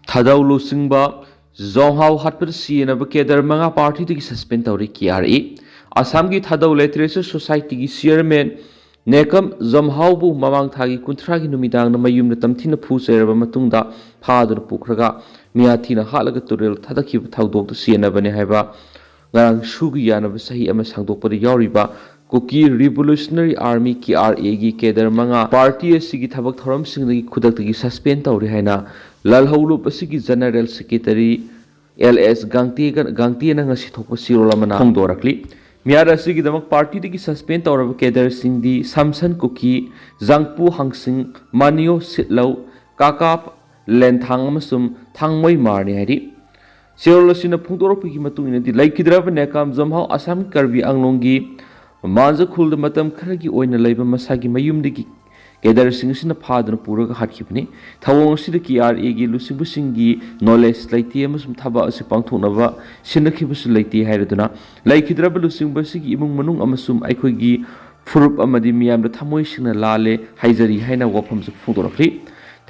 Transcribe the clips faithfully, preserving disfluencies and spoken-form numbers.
ꯊꯥꯗꯧ ꯂꯨꯆꯤꯡꯕ ꯖꯣꯡꯍꯥꯎ ꯍꯥꯠꯄꯗ ꯁꯤꯖꯤꯟꯅꯕ ꯀꯦꯗꯔ ꯃꯉꯥ ꯄꯥꯔꯇꯤꯗꯒꯤ ꯁꯁꯄꯦꯟ ꯇꯧꯔꯤ ꯀꯦ ꯑꯥꯔ ꯑꯦ꯫ ꯑꯁꯥꯝꯒꯤ ꯊꯥꯗꯧ ꯂꯤꯇꯔꯦꯆꯔ ꯁꯣꯁꯥꯏꯇꯤꯒꯤ ꯆꯤꯌꯔꯃꯦꯟ ꯅꯦꯀꯝ ꯖꯣꯝꯍꯥꯎꯕꯨ ꯃꯃꯥꯡ ꯊꯥꯒꯤ ꯀꯨꯟꯊ꯭ꯔꯥꯒꯤ ꯅꯨꯃꯤꯗꯥꯡꯗ ꯃꯌꯨꯝꯗ ꯇꯝꯊꯤꯅ ꯐꯨ ꯆꯩꯔꯕ ꯃꯇꯨꯡꯗ ꯐꯥꯗꯨꯅ ꯄꯨꯈ꯭ꯔꯒ ꯃꯤꯌꯥ ꯊꯤꯅ ꯍꯥꯠꯂꯒ ꯇꯨꯔꯦꯜ ꯊꯥꯗꯈꯤꯕ ꯊꯧꯗꯣꯛꯇ ꯁꯤꯖꯤꯟꯅꯕꯅꯤ ꯍꯥꯏꯕ ꯉꯔꯥꯡ ꯁꯨꯒꯤ ꯌꯥꯅꯕ ꯆꯍꯤ ꯑꯃ ꯁꯥꯡꯗꯣꯛꯄꯗ ꯌꯥꯎꯔꯤꯕ ꯀꯨꯀꯤ ꯔꯤꯚꯣꯂꯨꯁꯅꯔꯤ ꯑꯥꯔꯃꯤ ꯀꯦ ꯑꯥꯔ ꯑꯦꯒꯤ ꯀꯦꯗꯔ ꯃꯉꯥ ꯄꯥꯔꯇꯤ ꯑꯁꯤꯒꯤ ꯊꯕꯛ ꯊꯧꯔꯝꯁꯤꯡꯗꯒꯤ ꯈꯨꯗꯛꯇꯒꯤ ꯁꯁꯄꯦꯟ ꯇꯧꯔꯦ ꯍꯥꯏꯅ ꯂꯥꯜꯍꯧꯂꯨꯞ ꯑꯁꯤꯒꯤ ꯖꯦꯅꯔꯦꯜ ꯁꯦꯀ꯭ꯔꯦꯇꯔꯤ ꯑꯦꯜ ꯑꯦꯁ ꯒꯥꯡꯇꯦꯒ-, ꯒꯥꯡꯇꯦꯅ ꯉꯁꯤ ꯊꯣꯛꯄ ꯆꯦꯔꯣꯜ ꯑꯃꯅ ꯐꯣꯡꯗꯣꯔꯛꯂꯤ꯫ ꯃꯤꯍꯥꯠ ꯑꯁꯤꯒꯤꯗꯃꯛ ꯄꯥꯔꯇꯤꯗꯒꯤ ꯁꯁꯄꯦꯟ ꯇꯧꯔꯕ ꯀꯦꯗꯔꯁꯤꯡꯗꯤ ꯁꯥꯝꯁꯟ ꯀꯨꯀꯤ, ꯖꯥꯡꯄꯨ ꯍꯥꯡꯁꯤꯡ, ꯃꯥꯅꯤꯌꯣ ꯁꯤꯠꯂꯧ, ꯀꯥꯀꯥꯞ ꯂꯦꯟꯊꯥꯡ ꯑꯃꯁꯨꯡ ꯊꯥꯡꯃꯣꯏ ꯃꯥꯔꯅꯤ ꯍꯥꯏꯔꯤ꯫ ꯆꯦꯔꯣꯜ ꯑꯁꯤꯅ ꯐꯣꯡꯗꯣꯔꯛꯄꯒꯤ ꯃꯇꯨꯡ ꯏꯟꯅꯗꯤ, ꯂꯩꯈꯤꯗ꯭ꯔꯕ ꯅꯦꯀꯥꯝ ꯖꯣꯝꯍꯥꯎ ꯑꯁꯥꯝꯒꯤ ꯀꯔꯕꯤ ꯑꯪꯂꯣꯡꯒꯤ ꯃꯥꯟꯖꯈꯨꯜꯗ ꯃꯇꯝ ꯈꯔꯒꯤ ꯑꯣꯏꯅ ꯂꯩꯕ ꯃꯁꯥꯒꯤ ꯃꯌꯨꯝꯗꯒꯤ ꯀꯦꯗꯔꯁꯤꯡ ꯑꯁꯤꯅ ꯐꯥꯗꯨꯅ ꯄꯨꯔꯒ ꯍꯥꯠꯈꯤꯕꯅꯤ꯫ ꯊꯧꯑꯣꯡ ꯑꯁꯤꯗ ꯀꯦ ꯑꯥꯔ ꯑꯦꯒꯤ ꯂꯨꯆꯤꯡꯕꯁꯤꯡꯒꯤ ꯅꯣꯂꯦꯖ ꯂꯩꯇꯦ ꯑꯃꯁꯨꯡ ꯊꯕꯛ ꯑꯁꯤ ꯄꯥꯡꯊꯣꯛꯅꯕ ꯁꯤꯟꯅꯈꯤꯕꯁꯨ ꯂꯩꯇꯦ ꯍꯥꯏꯔꯗꯨꯅ, ꯂꯩꯈꯤꯗ꯭ꯔꯕ ꯂꯨꯆꯤꯡꯕꯁꯤꯒꯤ ꯏꯃꯨꯡ ꯃꯅꯨꯡ ꯑꯃꯁꯨꯡ ꯑꯩꯈꯣꯏꯒꯤ ꯐꯨꯔꯨꯞ ꯑꯃꯗꯤ ꯃꯤꯌꯥꯝꯗ ꯊꯃꯣꯏ ꯁꯦꯡꯅ ꯂꯥꯜꯂꯦ ꯍꯥꯏꯖꯔꯤ ꯍꯥꯏꯅ ꯋꯥꯐꯝꯁꯨ ꯐꯣꯡꯗꯣꯔꯛꯂꯤ꯫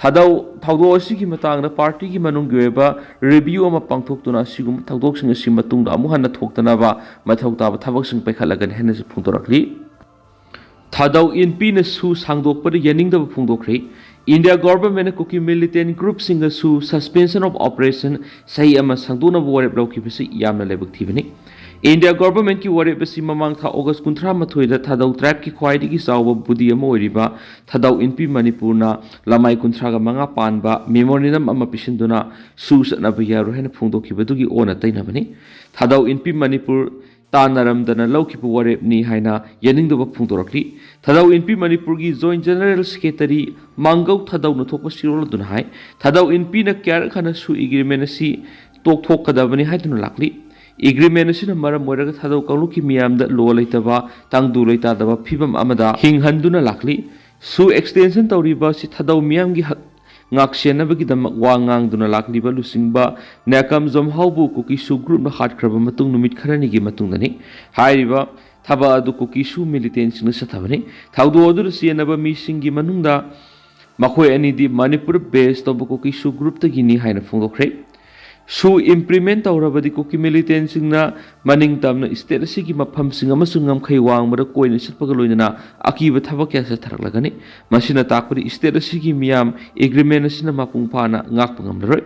ꯊꯥꯗꯧ ꯊꯧꯗꯣꯛ ꯑꯁꯤꯒꯤ ꯃꯇꯥꯡꯗ ꯄꯥꯔꯇꯤꯒꯤ ꯃꯅꯨꯡꯒꯤ ꯑꯣꯏꯕ ꯔꯤꯚꯤꯌꯨ ꯑꯃ ꯄꯥꯡꯊꯣꯛꯇꯨꯅ ꯑꯁꯤꯒꯨꯝꯕ ꯊꯧꯗꯣꯛꯁꯤꯡ ꯑꯁꯤ ꯃꯇꯨꯡꯗ ꯑꯃꯨꯛ ꯍꯟꯅ ꯊꯣꯛꯇꯅꯕ ꯃꯊꯧ ꯇꯥꯕ ꯊꯕꯛꯁꯤꯡ ꯄꯥꯏꯈꯠꯂꯒꯅꯤ ꯍꯥꯏꯅꯁꯨ ꯐꯣꯡꯗꯣꯔꯛꯂꯤ꯫ ꯊꯥꯗꯧ ꯏꯟꯄꯤꯅ ꯁꯨ ꯁꯥꯡꯗꯣꯛꯄꯗ ꯌꯥꯅꯤꯡꯗꯕ ꯐꯣꯡꯗꯣꯛꯈ꯭ꯔꯦ꯫ ꯏꯟꯗꯤꯌꯥ ꯒꯣꯚꯔꯟꯃꯦꯟꯠꯅ ꯀꯨꯀꯤ ꯃꯤꯂꯤꯇꯦꯟꯠ ꯒ꯭ꯔꯨꯞꯁꯤꯡꯗꯁꯨ suspension of operation ꯆꯍꯤ ꯑꯃ ꯁꯥꯡꯗꯣꯛꯅꯕ ꯋꯥꯔꯦꯞ ꯂꯧꯈꯤꯕꯁꯤ ꯌꯥꯝꯅ ꯂꯥꯏꯕꯛ ꯊꯤꯕꯅꯤ꯫ ꯏꯟꯗꯤꯌꯥ ꯒꯣꯚꯔꯟꯃꯦꯟꯠꯀꯤ ꯋꯥꯔꯦꯞ ꯑꯁꯤ ꯃꯃꯥꯡ ꯊꯥ ꯑꯣꯒꯁ ꯀꯨꯟꯊ꯭ꯔꯥ ꯃꯥꯊꯣꯏꯗ ꯊꯥꯗꯧ ꯇ꯭ꯔꯥꯏꯕꯀꯤ ꯈ꯭ꯋꯥꯏꯗꯒꯤ ꯆꯥꯎꯕ ꯕꯨꯗꯤ ꯑꯃ ꯑꯣꯏꯔꯤꯕ ꯊꯥꯗꯧ ꯏꯟꯄꯤ ꯃꯅꯤꯄꯨꯔꯅ ꯂꯃꯥꯏ ꯀꯨꯟꯊ꯭ꯔꯥꯒ ꯃꯉꯥ ꯄꯥꯟꯕ memorandum ꯑꯃ ꯄꯤꯁꯤꯟꯗꯨꯅ ꯁꯨ ꯆꯠꯅꯕ ꯌꯥꯔꯣꯏ ꯍꯥꯏꯅ ꯐꯣꯡꯗꯣꯛꯈꯤꯕꯗꯨꯒꯤ ꯑꯣꯟꯅ ꯇꯩꯅꯕꯅꯤ꯫ ꯊꯥꯗꯧ ꯏꯟꯄꯤ ꯃꯅꯤꯄꯨꯔ ꯇꯥꯟꯅꯔꯝꯗꯅ ꯂꯧꯈꯤꯕ ꯋꯥꯔꯦꯞꯅꯤ ꯍꯥꯏꯅ ꯌꯥꯅꯤꯡꯗꯕ ꯐꯣꯡꯗꯣꯔꯛꯂꯤ꯫ ꯊꯥꯗꯧ ꯏꯟꯄꯤ ꯃꯅꯤꯄꯨꯔꯒꯤ ꯖꯣꯏꯟꯠ ꯖꯦꯅꯔꯦꯜ ꯁꯦꯀ꯭ꯔꯦꯇꯔꯤ ꯃꯥꯡꯒꯧ ꯊꯥꯗꯧꯅ ꯊꯣꯛꯄ ꯆꯦꯔꯣꯜ ꯑꯗꯨꯅ ꯍꯥꯏ, ꯊꯥꯗꯧ ꯏꯟꯄꯤꯅ ꯀꯌꯥꯔꯛ ꯍꯟꯅ ꯁꯨ ꯑꯦꯒ꯭ꯔꯤꯃꯦꯟ ꯑꯁꯤ ꯇꯣꯛꯊꯣꯛꯀꯗꯕꯅꯤ ꯍꯥꯏꯗꯨꯅ ꯂꯥꯛꯂꯤ꯫ ꯑꯦꯒ꯭ꯔꯤꯃꯦꯟ ꯑꯁꯤꯅ ꯃꯔꯝ ꯑꯣꯏꯔꯒ ꯊꯥꯗꯧ ꯀꯥꯡꯂꯨꯞꯀꯤ ꯃꯤꯌꯥꯝꯗ ꯂꯣ ꯂꯩꯇꯕ, ꯇꯪꯗꯨ ꯂꯩꯇꯥꯗꯕ ꯐꯤꯕꯝ ꯑꯃꯗ ꯍꯤꯡꯍꯟꯗꯨꯅ ꯂꯥꯛꯂꯤ꯫ ꯁꯨ ꯑꯦꯛꯁꯇꯦꯟꯁꯟ ꯇꯧꯔꯤꯕ ꯑꯁꯤ ꯊꯥꯗꯧ ꯃꯤꯌꯥꯝꯒꯤ ꯍꯛ ꯉꯥꯛꯁꯦꯟꯅꯕꯒꯤꯗꯃꯛ ꯋꯥ ꯉꯥꯡꯗꯨꯅ ꯂꯥꯛꯂꯤꯕ ꯂꯨꯆꯤꯡꯕ ꯅꯦꯀꯝ ꯖꯣꯝꯍꯥꯎꯕꯨ ꯀꯨꯀꯤ ꯁꯨ ꯒ꯭ꯔꯨꯞꯅ ꯍꯥꯠꯈ꯭ꯔꯕ ꯃꯇꯨꯡ ꯅꯨꯃꯤꯠ ꯈꯔꯅꯤꯒꯤ ꯃꯇꯨꯡꯗꯅꯤ꯫ ꯍꯥꯏꯔꯤꯕ ꯊꯕꯛ ꯑꯗꯨ ꯀꯨꯀꯤ ꯁꯨ ꯃꯤꯂꯤꯇꯦꯟꯠꯁꯤꯡꯅ ꯆꯠꯊꯕꯅꯤ꯫ ꯊꯧꯗꯣꯛ ꯑꯗꯨꯗ ꯆꯦꯟꯅꯕ ꯃꯤꯁꯤꯡꯒꯤ ꯃꯅꯨꯡꯗ ꯃꯈꯣꯏ ꯑꯅꯤꯗꯤ ꯃꯅꯤꯄꯨꯔ ꯕꯦꯁ ꯇꯧꯕ ꯀꯨꯀꯤ ꯁꯨ ꯒ꯭ꯔꯨꯞꯇꯒꯤꯅꯤ ꯍꯥꯏꯅ ꯐꯣꯡꯗꯣꯛꯈ꯭ꯔꯦ꯫ ꯁꯨ ꯏꯝꯄ꯭ꯂꯤꯃꯦꯟ ꯇꯧꯔꯕꯗꯤ ꯀꯨꯀꯤ ꯃꯤꯂꯤꯇꯦꯟꯁꯤꯡꯅ ꯃꯅꯤꯡ ꯇꯝꯅ ꯁ꯭ꯇꯦꯠ ꯑꯁꯤꯒꯤ ꯃꯐꯝꯁꯤꯡ ꯑꯃꯁꯨꯡ ꯉꯝꯈꯩ ꯋꯥꯡꯃꯗ ꯀꯣꯏꯅ ꯆꯠꯄꯒ ꯂꯣꯏꯅꯅ ꯑꯀꯤꯕ ꯊꯕꯛ ꯀꯌꯥ ꯆꯠꯊꯔꯛꯂꯒꯅꯤ꯫ ꯃꯁꯤꯅ ꯇꯥꯛꯄꯗꯤ ꯁ꯭ꯇꯦꯠ ꯑꯁꯤꯒꯤ ꯃꯤꯌꯥꯝ ꯑꯦꯒ꯭ꯔꯤꯃꯦꯟ ꯑꯁꯤꯅ ꯃꯄꯨꯡ ꯐꯥꯅ ꯉꯥꯛꯄ ꯉꯝꯂꯔꯣꯏ꯫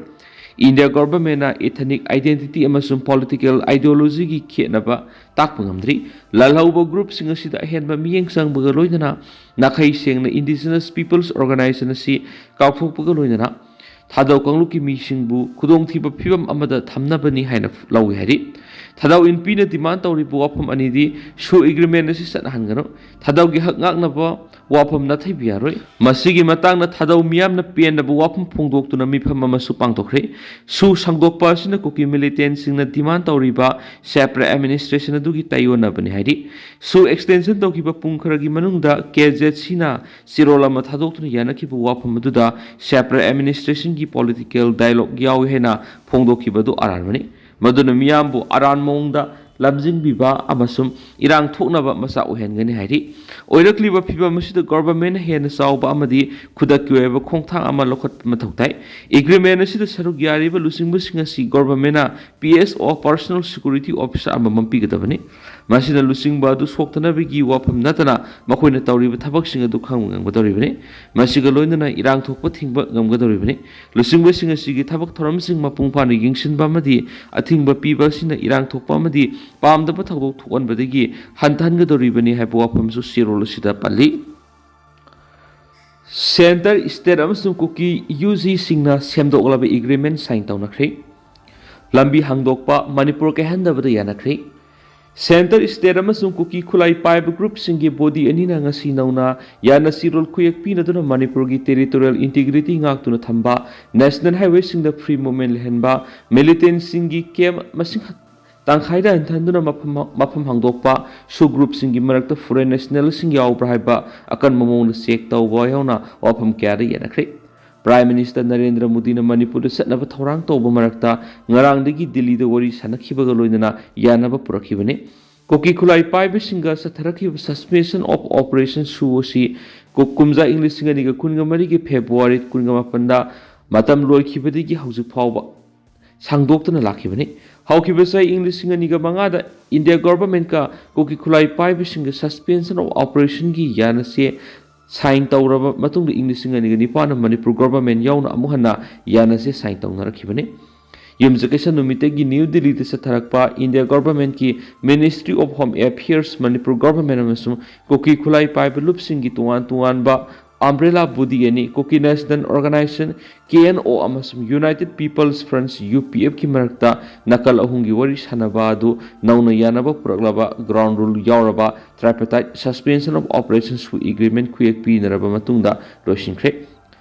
ꯏꯟꯗꯤꯌꯥ ꯒꯣꯚꯔꯟꯃꯦꯟꯅ ꯏꯊꯅꯤꯛ ꯑꯥꯏꯗꯦꯟꯇꯤꯇꯤ ꯑꯃꯁꯨꯡ ꯄꯣꯂꯤꯇꯤꯀꯦꯜ ꯑꯥꯏꯗꯤꯌꯣꯂꯣꯖꯤꯒꯤ ꯈꯦꯠꯅꯕ ꯇꯥꯛꯄ ꯉꯝꯗ꯭ꯔꯤ꯫ ꯂꯥꯜꯍꯧꯕ ꯒ꯭ꯔꯨꯞꯁꯤꯡ ꯑꯁꯤꯗ ꯑꯍꯦꯟꯕ ꯃꯤꯠꯌꯦꯡ ꯆꯪꯕꯒ ꯂꯣꯏꯅꯅ ꯅꯥꯈꯩ ꯁꯦꯡꯅ ꯏꯟꯗꯤꯖꯤꯅꯁ ꯄꯤꯄꯜꯁ ꯑꯣꯔꯒꯅꯥꯏꯖꯦꯁꯟ ꯑꯁꯤ ꯀꯥꯎꯊꯣꯛꯄꯒ ꯂꯣꯏꯅꯅ ꯊꯥꯗꯧ ꯀꯥꯡꯂꯨꯞꯀꯤ ꯃꯤꯁꯤꯡꯕꯨ ꯈꯨꯗꯣꯡꯊꯤꯕ ꯐꯤꯕꯝ ꯑꯃꯗ ꯊꯝꯅꯕꯅꯤ ꯍꯥꯏꯅ ꯂꯧꯏ ꯍꯥꯏꯔꯤ꯫ ꯊꯥꯗꯧ ꯏꯟꯄꯤꯅ ꯗꯤꯃꯥꯟ ꯇꯧꯔꯤꯕ ꯋꯥꯐꯝ ꯑꯅꯤꯗꯤ ꯁꯨ ꯑꯦꯒ꯭ꯔꯤꯃꯦꯟ ꯑꯁꯤ ꯆꯠꯅꯍꯟꯒꯅꯨ, ꯊꯥꯗꯧꯒꯤ ꯍꯛ ꯉꯥꯛꯅꯕ ꯋꯥꯐꯝ ꯅꯥꯊꯩꯕ ꯌꯥꯔꯣꯏ꯫ ꯃꯁꯤꯒꯤ ꯃꯇꯥꯡꯗ ꯊꯥꯗꯧ ꯃꯤꯌꯥꯝꯅ ꯄꯦꯟꯗꯕ ꯋꯥꯐꯝ ꯐꯣꯡꯗꯣꯛꯇꯨꯅ ꯃꯤꯐꯝ ꯑꯃꯁꯨ ꯄꯥꯡꯊꯣꯛꯈ꯭ꯔꯦ꯫ ꯁꯨ ꯁꯥꯡꯗꯣꯛꯄ ꯑꯁꯤꯅ ꯀꯨꯀꯤ ꯃꯤꯂꯤꯇꯦꯟꯁꯤꯡꯅ ꯗꯤꯃꯥꯟ ꯇꯧꯔꯤꯕ ꯁꯦꯄꯔꯦꯠ ꯑꯦꯗꯃꯤꯅꯤꯁꯇ꯭ꯔꯦꯁꯟ ꯑꯗꯨꯒꯤ ꯇꯥꯏꯑꯣꯟꯅꯕꯅꯤ ꯍꯥꯏꯔꯤ꯫ ꯁꯨ ꯑꯦꯛꯁꯇꯦꯟꯁꯟ ꯇꯧꯈꯤꯕ ꯄꯨꯡ ꯈꯔꯒꯤ ꯃꯅꯨꯡꯗ ꯀꯦ ꯖꯦꯠ ꯁꯤꯅ ꯆꯦꯔꯣꯜ ꯑꯃ ꯊꯥꯗꯣꯛꯇꯨꯅ ꯌꯥꯅꯈꯤꯕ ꯋꯥꯐꯝ ꯑꯗꯨꯗ ꯁꯦꯄꯔꯦꯠ ꯑꯦꯗꯃꯤꯅꯤꯁꯇ꯭ꯔꯦꯁꯟꯒꯤ ꯄꯣꯂꯤꯇꯤꯀꯦꯜ ꯗꯥꯏꯂꯣꯒ ꯌꯥꯎꯏ ꯍꯥꯏꯅ ꯐꯣꯡꯗꯣꯛꯈꯤꯕ ꯑꯗꯨ ꯑꯔꯥꯟꯕꯅꯤ꯫ ꯃꯗꯨꯅ ꯃꯤꯌꯥꯝꯕꯨ ꯑꯔꯥꯟ ꯃꯑꯣꯡꯗ ꯂꯝꯖꯤꯡꯕꯤꯕ ꯑꯃꯁꯨꯡ ꯏꯔꯥꯡ ꯊꯣꯛꯅꯕ ꯃꯆꯥꯛ ꯑꯣꯏꯍꯟꯒꯅꯤ ꯍꯥꯏꯔꯤ꯫ ꯑꯣꯏꯔꯛꯂꯤꯕ ꯐꯤꯚꯝ ꯑꯁꯤꯗ ꯒꯣꯚꯔꯟꯃꯦꯟꯅ ꯍꯦꯟꯅ ꯆꯥꯎꯕ ꯑꯃꯗꯤ ꯈꯨꯗꯛꯀꯤ ꯑꯣꯏꯕ ꯈꯣꯡꯊꯥꯡ ꯑꯃ ꯂꯧꯈꯠꯄ ꯃꯊꯧ ꯇꯥꯏ꯫ ꯑꯦꯒ꯭ꯔꯤꯃꯦꯟ ꯑꯁꯤꯗ ꯁꯔꯨꯛ ꯌꯥꯔꯤꯕ ꯂꯨꯆꯤꯡꯕꯁꯤꯡ ꯑꯁꯤ ꯒꯣꯚꯔꯟꯃꯦꯟꯅ ꯄꯤ ꯑꯦꯁ ꯑꯣ, ꯄꯔꯁꯣꯅꯦꯜ ꯁꯦꯀ꯭ꯌꯨꯔꯤꯇꯤ ꯑꯣꯐꯤꯁꯥꯔ ꯑꯃꯃꯝ ꯄꯤꯒꯗꯕꯅꯤ꯫ ꯃꯁꯤꯅ ꯂꯨꯆꯤꯡꯕ ꯑꯗꯨ ꯁꯣꯛꯇꯅꯕꯒꯤ ꯋꯥꯐꯝ ꯅꯠꯇꯅ ꯃꯈꯣꯏꯅ ꯇꯧꯔꯤꯕ ꯊꯕꯛꯁꯤꯡ ꯑꯗꯨ ꯈꯪꯕ ꯉꯝꯒꯗꯧꯔꯤꯕꯅꯤ꯫ ꯃꯁꯤꯒ ꯂꯣꯏꯅꯅ ꯏꯔꯥꯡ ꯊꯣꯛꯄ ꯊꯤꯡꯕ ꯉꯝꯒꯗꯧꯔꯤꯕꯅꯤ꯫ ꯂꯨꯆꯤꯡꯕꯁꯤꯡ ꯑꯁꯤꯒꯤ ꯊꯕꯛ ꯊꯧꯔꯝꯁꯤꯡ ꯃꯄꯨꯡ ꯐꯥꯅ ꯌꯦꯡꯁꯤꯟꯕ ꯑꯃꯗꯤ ꯑꯊꯤꯡꯕ ꯄꯤꯕ ꯑꯁꯤꯅ ꯏꯔꯥꯡ ꯊꯣꯛꯄ ꯑꯃꯗꯤ ꯄꯥꯝꯗꯕ ꯊꯧꯗꯣꯛ ꯊꯣꯛꯍꯟꯕꯗꯒꯤ ꯍꯟꯊꯍꯟꯒꯗꯧꯔꯤꯕꯅꯤ ꯍꯥꯏꯕ ꯋꯥꯐꯝꯁꯨ ꯆꯦꯔꯣꯜ ꯑꯁꯤꯗ ꯄꯜꯂꯤ꯫ ꯁꯦꯟꯇꯔ, ꯁ꯭ꯇꯦꯠ ꯑꯃꯁꯨꯡ ꯀꯨꯀꯤ ꯌꯨ ꯖꯤꯁꯤꯡꯅ ꯁꯦꯝꯗꯣꯛꯂꯕ ꯑꯦꯒ꯭ꯔꯤꯃꯦꯟ ꯁꯥꯏꯟ ꯇꯧꯅꯈ꯭ꯔꯦ꯫ ꯂꯝꯕꯤ ꯍꯥꯡꯗꯣꯛꯄ, ꯃꯅꯤꯄꯨꯔ ꯀꯥꯏꯍꯟꯗꯕꯗ ꯌꯥꯅꯈ꯭ꯔꯦ꯫ ꯁꯦꯟꯇꯔ, ꯁ꯭ꯇꯦꯠ ꯑꯃꯁꯨꯡ ꯀꯨꯀꯤ ꯈꯨꯠꯂꯥꯏ ꯄꯥꯏꯕ ꯒ꯭ꯔꯨꯞꯁꯤꯡꯒꯤ ꯕꯣꯗꯤ ꯑꯅꯤꯅ ꯉꯁꯤ ꯅꯧꯅ ꯌꯥꯅ ꯆꯦꯔꯣꯜ ꯈꯨꯌꯦꯛ ꯄꯤꯅꯗꯨꯅ ꯃꯅꯤꯄꯨꯔꯒꯤ ꯇꯦꯔꯤꯇꯣꯔꯤꯌꯦꯜ ꯏꯟꯇꯤꯒ꯭ꯔꯤꯇꯤ ꯉꯥꯛꯇꯨꯅ ꯊꯝꯕ, ꯅꯦꯁꯅꯦꯜ ꯍꯥꯏꯋꯦꯁꯤꯡꯗ ꯐ꯭ꯔꯤ ꯃꯨꯚꯃꯦꯟ ꯂꯩꯍꯟꯕ, ꯃꯤꯂꯤꯇꯦꯟꯁꯤꯡꯒꯤ ꯀꯦꯝꯞ ꯃꯁꯤꯡ ꯇꯪꯈꯥꯏꯗ ꯍꯟꯊꯍꯟꯗꯨꯅ ꯃꯐꯝ, ꯃꯐꯝ ꯍꯥꯡꯗꯣꯛꯄ, ꯁꯨ ꯒ꯭ꯔꯨꯞꯁꯤꯡꯒꯤ ꯃꯔꯛꯇ ꯐꯣꯔꯦꯟ ꯅꯦꯁꯅꯦꯜꯁꯤꯡ ꯌꯥꯎꯕ꯭ꯔꯥ ꯍꯥꯏꯕ ꯑꯀꯟꯕ ꯃꯑꯣꯡꯗ ꯆꯦꯛ ꯇꯧꯕ ꯌꯥꯎꯅ ꯋꯥꯐꯝ ꯀꯌꯥꯗ ꯌꯥꯅꯈ꯭ꯔꯦ꯫ ꯄ꯭ꯔꯥꯏꯝ ꯃꯤꯅꯤꯁꯇꯔ ꯅꯔꯦꯟꯗ꯭ꯔ ꯃꯣꯗꯤꯅ ꯃꯅꯤꯄꯨꯔꯗ ꯆꯠꯅꯕ ꯊꯧꯔꯥꯡ ꯇꯧꯕ ꯃꯔꯛꯇ ꯉꯔꯥꯡꯗꯒꯤ ꯗꯤꯜꯂꯤꯗ ꯋꯥꯔꯤ ꯁꯥꯟꯅꯈꯤꯕꯒ ꯂꯣꯏꯅꯅ ꯌꯥꯅꯕ ꯄꯨꯔꯛꯈꯤꯕꯅꯤ꯫ ꯀꯨꯀꯤ ꯈꯨꯠꯂꯥꯏ ꯄꯥꯏꯕꯁꯤꯡꯒ ꯆꯠꯊꯔꯛꯈꯤꯕ suspension of operation ꯁꯨ ꯑꯁꯤ ꯀꯨ- ꯀꯨꯝꯖꯥ ꯏꯪ ꯂꯤꯁꯤꯡ ꯑꯅꯤꯒ ꯀꯨꯟꯒ ꯃꯔꯤꯒꯤ ꯐꯦꯕ꯭ꯔꯨꯋꯥꯔꯤ ꯀꯨꯟꯒ ꯃꯥꯄꯟꯗ ꯃꯇꯝ ꯂꯣꯏꯈꯤꯕꯗꯒꯤ ꯍꯧꯖꯤꯛ ꯐꯥꯎꯕ ꯁꯥꯡꯗꯣꯛꯇꯨꯅ ꯂꯥꯛꯈꯤꯕꯅꯤ꯫ ꯍꯧꯈꯤꯕ ꯆꯍꯤ ꯏꯪ ꯂꯤꯁꯤꯡ ꯑꯅꯤꯒ ꯃꯉꯥꯗ ꯏꯟꯗꯤꯌꯥ ꯒꯣꯚꯔꯟꯃꯦꯟꯠꯀ ꯀꯨꯀꯤ ꯈꯨꯠꯂꯥꯏ ꯄꯥꯏꯕꯁꯤꯡꯒ suspension of operationꯒꯤ ꯌꯥꯅꯁꯦ sign ꯇꯧꯔꯕ ꯃꯇꯨꯡꯗ ꯏꯪ ꯂꯤꯁꯤꯡ ꯑꯅꯤꯒ ꯅꯤꯄꯥꯟꯗ ꯃꯅꯤꯄꯨꯔ ꯒꯣꯚꯔꯟꯃꯦꯟꯠ ꯌꯥꯎꯅ ꯑꯃꯨꯛ ꯍꯟꯅ ꯌꯥꯅꯁꯦ sign ꯇꯧꯅꯔꯛꯈꯤꯕꯅꯤ꯫ ꯌꯨꯝꯁꯀꯩꯁ ꯅꯨꯃꯤꯠꯇꯒꯤ ꯅ꯭ꯌꯨ ꯗꯤꯜꯂꯤꯗ ꯆꯠꯊꯔꯛꯄ ꯏꯟꯗꯤꯌꯥ ꯒꯣꯚꯔꯟꯃꯦꯟꯠꯀꯤ Ministry of Home Affairs, Manipur government ꯑꯃꯁꯨꯡ ꯀꯨꯀꯤ ꯈꯨꯠꯂꯥꯏ ꯄꯥꯏꯕ ꯂꯨꯞꯁꯤꯡꯒꯤ ꯇꯣꯉꯥꯟ ꯇꯣꯉꯥꯟꯕ umbrella body ꯑꯅꯤ, Kuki National Organisation, K N O, ꯑꯃꯁꯨꯡ United People's Front, U P ꯑꯦꯐꯀꯤ ꯃꯔꯛꯇ ꯅꯥꯀꯜ ꯑꯍꯨꯝꯒꯤ ꯋꯥꯔꯤ ꯁꯥꯅꯕ ꯑꯗꯨ ꯅꯧꯅ ꯌꯥꯅꯕ ꯄꯨꯔꯛꯂꯕ ground rule ꯌꯥꯎꯔꯕ tripartite suspension of operations agreement ꯈꯨꯌꯦꯛ ꯄꯤꯅꯔꯕ ꯃꯇꯨꯡꯗ ꯂꯣꯏꯁꯤꯟꯈ꯭ꯔꯦ꯫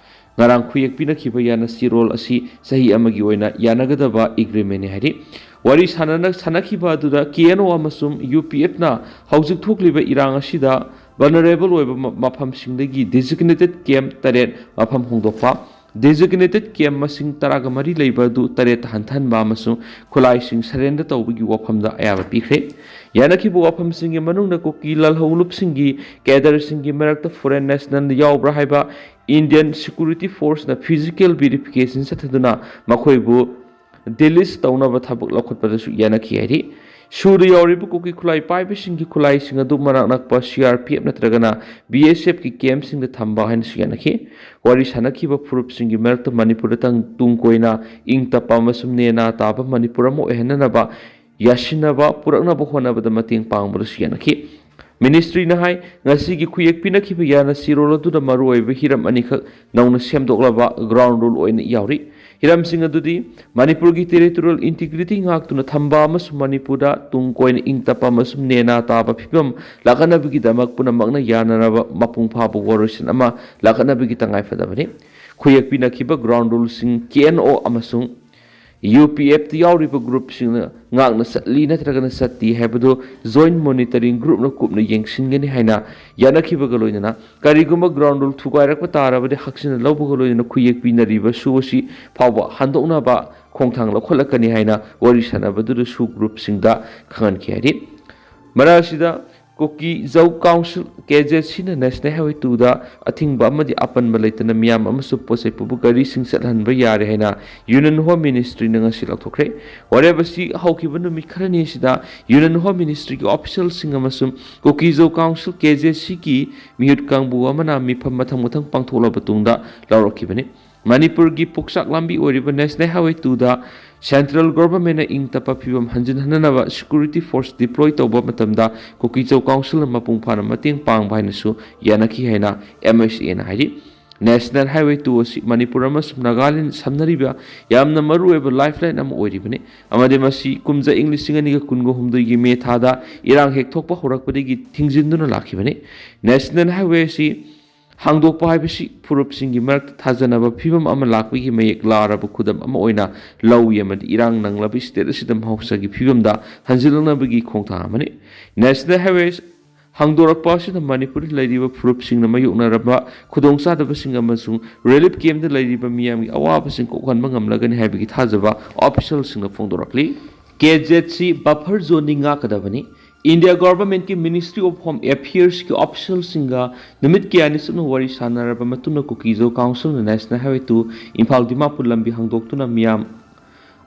ꯉꯔꯥꯡ ꯈꯨꯌꯦꯛ ꯄꯤꯅꯈꯤꯕ ꯌꯥꯅꯁꯤꯔꯣꯜ ꯑꯁꯤ ꯆꯍꯤ ꯑꯃꯒꯤ ꯑꯣꯏꯅ ꯌꯥꯅꯒꯗꯕ agreementꯅꯤ ꯍꯥꯏꯔꯤ꯫ ꯋꯥꯔꯤ ꯁꯥꯅꯅ-, ꯁꯥꯅꯈꯤꯕ ꯑꯗꯨꯗ ꯀꯦ ꯑꯦꯟ ꯑꯣ ꯑꯃꯁꯨꯡ ꯌꯨ ꯄꯤ ꯑꯦꯐꯅ ꯍꯧꯖꯤꯛ ꯊꯣꯛꯂꯤꯕ ꯏꯔꯥꯡ ꯑꯁꯤꯗ vulnerable ꯑꯣꯏꯕ ꯃ-, ꯃꯐꯝꯁꯤꯡꯗꯒꯤ designated camp ꯇꯔꯦꯠ ꯃꯐꯝ ꯍꯣꯡꯗꯣꯛꯄ, designated camp ꯃꯁꯤꯡ ꯇꯔꯥꯒ ꯃꯔꯤ ꯂꯩꯕ ꯑꯗꯨ ꯇꯔꯦꯠꯇ ꯍꯟꯊꯍꯟꯕ ꯑꯃꯁꯨꯡ ꯈꯨꯠꯂꯥꯏꯁꯤꯡ surrender ꯇꯧꯕꯒꯤ ꯋꯥꯐꯝꯗ ꯑꯌꯥꯕ ꯄꯤꯈ꯭ꯔꯦ꯫ ꯌꯥꯅꯈꯤꯕ ꯋꯥꯐꯝꯁꯤꯡꯒꯤ ꯃꯅꯨꯡꯗ ꯀꯨꯀꯤ ꯂꯥꯜꯍꯧꯂꯨꯞꯁꯤꯡꯒꯤ cadreꯁꯤꯡꯒꯤ ꯃꯔꯛꯇ foreign national ꯌꯥꯎꯕ꯭ꯔꯥ ꯍꯥꯏꯕ Indian Security Forceꯅ physical verification ꯆꯠꯊꯗꯨꯅ ꯃꯈꯣꯏꯕꯨ delist ꯇꯧꯅꯕ ꯊꯕꯛ ꯂꯧꯈꯠꯄꯗꯁꯨ ꯌꯥꯅꯈꯤ ꯍꯥꯏꯔꯤ꯫ ꯁꯨꯗ ꯌꯥꯎꯔꯤꯕ ꯀꯨꯀꯤ ꯈꯨꯠꯂꯥꯏ ꯄꯥꯏꯕꯁꯤꯡꯒꯤ ꯈꯨꯠꯂꯥꯏꯁꯤꯡ ꯑꯗꯨ ꯃꯅꯥꯛ ꯅꯛꯄ ꯁꯤ ꯑꯥꯔ ꯄꯤ ꯑꯦꯐ ꯅꯠꯇ꯭ꯔꯒꯅ ꯕꯤ ꯑꯦꯁ ꯑꯦꯐꯀꯤ campꯁꯤꯡꯗ ꯊꯝꯕ ꯍꯥꯏꯅꯁꯨ ꯌꯥꯅꯈꯤ꯫ ꯋꯥꯔꯤ ꯁꯥꯅꯈꯤꯕ ꯐꯨꯔꯨꯞꯁꯤꯡꯒꯤ ꯃꯔꯛꯇ ꯃꯅꯤꯄꯨꯔꯗ ꯇꯪ-, ꯇꯨꯡ ꯀꯣꯏꯅ ꯏꯪ ꯇꯞꯄ ꯑꯃꯁꯨꯡ ꯅꯦꯅꯥ ꯇꯥꯕ ꯃꯅꯤꯄꯨꯔ ꯑꯃ ꯑꯣꯏꯍꯟꯅꯅꯕ ꯌꯥꯁꯤꯟꯅꯕ ꯄꯨꯔꯛꯅꯕ ꯍꯣꯠꯅꯕꯗ ꯃꯇꯦꯡ ꯄꯥꯡꯕꯗꯁꯨ ꯌꯥꯅꯈꯤ꯫ Ministryꯅ ꯍꯥꯏ, ꯉꯁꯤꯒꯤ ꯈꯨꯌꯦꯛ ꯄꯤꯅꯈꯤꯕ ꯌꯥꯅꯁꯤꯔꯣꯜ ꯑꯗꯨꯗ ꯃꯔꯨꯑꯣꯏꯕ ꯍꯤꯔꯝ ꯑꯅꯤꯈꯛ ꯅꯧꯅ ꯁꯦꯝꯗꯣꯛꯂꯕ ground rule ꯑꯣꯏꯅ ꯌꯥꯎꯔꯤ꯫ ꯍꯤꯔꯝꯁꯤꯡ ꯑꯗꯨꯗꯤ ꯃꯅꯤꯄꯨꯔꯒꯤ territorial integrity ꯉꯥꯛꯇꯨꯅ ꯊꯝꯕ ꯑꯃꯁꯨꯡ ꯃꯅꯤꯄꯨꯔꯗ ꯇꯨꯡ ꯀꯣꯏꯅ ꯏꯪ ꯇꯞꯄ ꯑꯃꯁꯨꯡ ꯅꯦꯅꯥ ꯇꯥꯕ ꯐꯤꯕꯝ ꯂꯥꯛꯍꯟꯅꯕꯒꯤꯗꯃꯛ ꯄꯨꯝꯅꯃꯛꯅ ꯌꯥꯅꯔꯕ ꯃꯄꯨꯡ ꯐꯥꯕ ꯋꯥꯔꯣꯏꯁꯤꯟ ꯑꯃ ꯂꯥꯛꯍꯟꯅꯕꯒꯤ ꯇꯉꯥꯏ ꯐꯗꯕꯅꯤ꯫ ꯈꯨꯌꯦꯛ ꯄꯤꯅꯈꯤꯕ ground ruleꯁꯤꯡ ꯀꯦ ꯑꯦꯟ ꯑꯣ ꯑꯃꯁꯨꯡ ꯌꯨ ꯄꯤ ꯑꯦꯐꯇ ꯌꯥꯎꯔꯤꯕ groupꯁꯤꯡꯅ ꯉꯥꯛꯅ ꯆꯠꯂꯤ ꯅꯠꯇ꯭ꯔꯒꯅ ꯆꯠꯇꯦ ꯍꯥꯏꯕꯗꯨ joint monitoring groupꯅ ꯀꯨꯞꯅ ꯌꯦꯡꯁꯤꯟꯒꯅꯤ ꯍꯥꯏꯅ ꯌꯥꯅꯈꯤꯕꯒ ꯂꯣꯏꯅꯅ, ꯀꯔꯤꯒꯨꯝꯕ ground rule ꯊꯨꯒꯥꯏꯔꯛꯄ ꯇꯥꯔꯕꯗꯤ ꯍꯛꯆꯤꯟꯅ ꯂꯧꯕꯒ ꯂꯣꯏꯅꯅ ꯈꯨꯌꯦꯛ ꯄꯤꯅꯔꯤꯕ ꯁꯨ ꯑꯁꯤ ꯐꯥꯎꯕ ꯍꯟꯗꯣꯛꯅꯕ ꯈꯣꯡꯊꯥꯡ ꯂꯧꯈꯠꯂꯛꯀꯅꯤ ꯍꯥꯏꯅ ꯋꯥꯔꯤ ꯁꯥꯟꯅꯕꯗꯨꯗꯁꯨ groupꯁꯤꯡꯗ ꯈꯪꯍꯟꯈꯤ ꯍꯥꯏꯔꯤ꯫ ꯃꯔꯛ ꯑꯁꯤꯗ ꯀꯨꯀꯤ ꯖꯧ ꯀꯥꯎꯟꯁꯤꯜ, ꯀꯦ ꯖꯦ ꯁꯤꯅ National Highway two ꯗ ꯑꯊꯤꯡꯕ ꯑꯃꯗꯤ ꯑꯄꯟꯕ ꯂꯩꯇꯅ ꯃꯤꯌꯥꯝ ꯑꯃꯁꯨꯡ ꯄꯣꯠꯆꯩ ꯄꯨꯕ ꯒꯥꯔꯤꯁꯤꯡ ꯆꯠꯍꯟꯕ ꯌꯥꯔꯦ ꯍꯥꯏꯅ Union Home Ministry ꯅ ꯉꯁꯤ ꯂꯥꯎꯊꯣꯛꯈ꯭ꯔꯦ꯫ ꯋꯥꯔꯦꯞ ꯑꯁꯤ ꯍꯧꯈꯤꯕ ꯅꯨꯃꯤꯠ ꯈꯔꯅꯤ ꯑꯁꯤꯗ Union Home Ministry ꯒꯤ official ꯁꯤꯡ ꯑꯃꯁꯨꯡ ꯀꯨꯀꯤ ꯖꯧ ꯀꯥꯎꯟꯁꯤꯜ, ꯀꯦ ꯖꯦ ꯁꯤ ꯒꯤ ꯃꯤꯍꯨꯠ ꯀꯥꯡꯕꯨ ꯑꯃꯅ ꯃꯤꯐꯝ ꯃꯊꯪ ꯃꯊꯪ ꯄꯥꯡꯊꯣꯛꯂꯕ ꯇꯨꯡꯗ ꯂꯧꯔꯛꯈꯤꯕꯅꯤ꯫ ꯃꯅꯤꯄꯨꯔꯒꯤ ꯄꯨꯛꯆꯥꯛ ꯂꯝꯕꯤ ꯑꯣꯏꯔꯤꯕ National Highway two ꯗ Central Government ꯅ ꯏꯪ ꯇꯞꯄ ꯐꯤꯕꯝ ꯍꯟꯖꯤꯟꯍꯟꯅꯅꯕ security force deploy ꯇꯧꯕ ꯃꯇꯝꯗ ꯀꯨꯀꯤ ꯖꯧ ꯀꯥꯎꯟꯁꯤꯜꯅ ꯃꯄꯨꯡ ꯐꯥꯅ ꯃꯇꯦꯡ ꯄꯥꯡꯕ ꯍꯥꯏꯅꯁꯨ ꯌꯥꯅꯈꯤ ꯍꯥꯏꯅ M H A ꯅ ꯍꯥꯏꯔꯤ꯫ National Highway two ꯑꯁꯤ ꯃꯅꯤꯄꯨꯔ ꯑꯃꯁꯨꯡ ꯅꯥꯒꯥꯂꯦꯟ ꯁꯝꯅꯔꯤꯕ ꯌꯥꯝꯅ ꯃꯔꯨꯑꯣꯏꯕ lifeline ꯑꯃ ꯑꯣꯏꯔꯤꯕꯅꯤ, ꯑꯃꯗꯤ ꯃꯁꯤ ꯀꯨꯝꯖꯥ ꯏꯪ ꯂꯤꯁꯤꯡ ꯑꯅꯤꯒ ꯀꯨꯟꯒ ꯍꯨꯝꯗꯣꯏꯒꯤ ꯃꯦ ꯊꯥꯗ ꯏꯔꯥꯡ ꯍꯦꯛ ꯊꯣꯛꯄ ꯍꯧꯔꯛꯄꯗꯒꯤ ꯊꯤꯡꯖꯤꯟꯗꯨꯅ ꯂꯥꯛꯈꯤꯕꯅꯤ꯫ National Highway ꯑꯁꯤ ꯍꯥꯡꯗꯣꯛꯄ ꯍꯥꯏꯕꯁꯤ ꯐꯨꯔꯨꯞꯁꯤꯡꯒꯤ ꯃꯔꯛꯇ ꯊꯥꯖꯅꯕ ꯐꯤꯕꯝ ꯑꯃ ꯂꯥꯛꯄꯒꯤ ꯃꯌꯦꯛ ꯂꯥꯔꯕ ꯈꯨꯗꯝ ꯑꯃ ꯑꯣꯏꯅ ꯂꯧꯏ, ꯑꯃꯗꯤ ꯏꯔꯥꯡ ꯅꯪꯂꯕ state ꯑꯁꯤꯗ ꯃꯍꯧꯁꯥꯒꯤ ꯐꯤꯕꯝꯗ ꯍꯟꯖꯤꯜꯂꯛꯅꯕꯒꯤ ꯈꯣꯡꯊꯥꯡ ꯑꯃꯅꯤ꯫ National Highway ꯍꯥꯡꯗꯣꯔꯛꯄ ꯑꯁꯤꯅ ꯃꯅꯤꯄꯨꯔꯗ ꯂꯩꯔꯤꯕ ꯐꯨꯔꯨꯞꯁꯤꯡꯅ ꯃꯥꯌꯣꯛꯅꯔꯕ ꯈꯨꯗꯣꯡꯆꯥꯗꯕꯁꯤꯡ ꯑꯃꯁꯨꯡ relief camp ꯗ ꯂꯩꯔꯤꯕ ꯃꯤꯌꯥꯝꯒꯤ ꯑꯋꯥꯕꯁꯤꯡ ꯀꯣꯛꯍꯟꯕ ꯉꯝꯂꯒꯅꯤ ꯍꯥꯏꯕꯒꯤ ꯊꯥꯖꯕ official ꯁꯤꯡꯅ ꯐꯣꯡꯗꯣꯔꯛꯂꯤ꯫ ꯀꯦ ꯖꯦꯠ ꯁꯤ buffer zone ꯗꯤ ꯉꯥꯛꯀꯗꯕꯅꯤ꯫ India Government ꯀꯤ Ministry of Home Affairs ꯀꯤ official ꯁꯤꯡꯒ ꯅꯨꯃꯤꯠ ꯀꯌꯥꯅꯤ ꯆꯨꯞꯅ ꯋꯥꯔꯤ ꯁꯥꯟꯅꯔꯕ ꯃꯇꯨꯡꯗ ꯀꯨꯀꯤ ꯖꯧ ꯀꯥꯎꯟꯁꯤꯜꯅ National Highway two Imphal Dimapur ꯂꯝꯕꯤ ꯍꯥꯡꯗꯣꯛꯇꯨꯅ ꯃꯤꯌꯥꯝ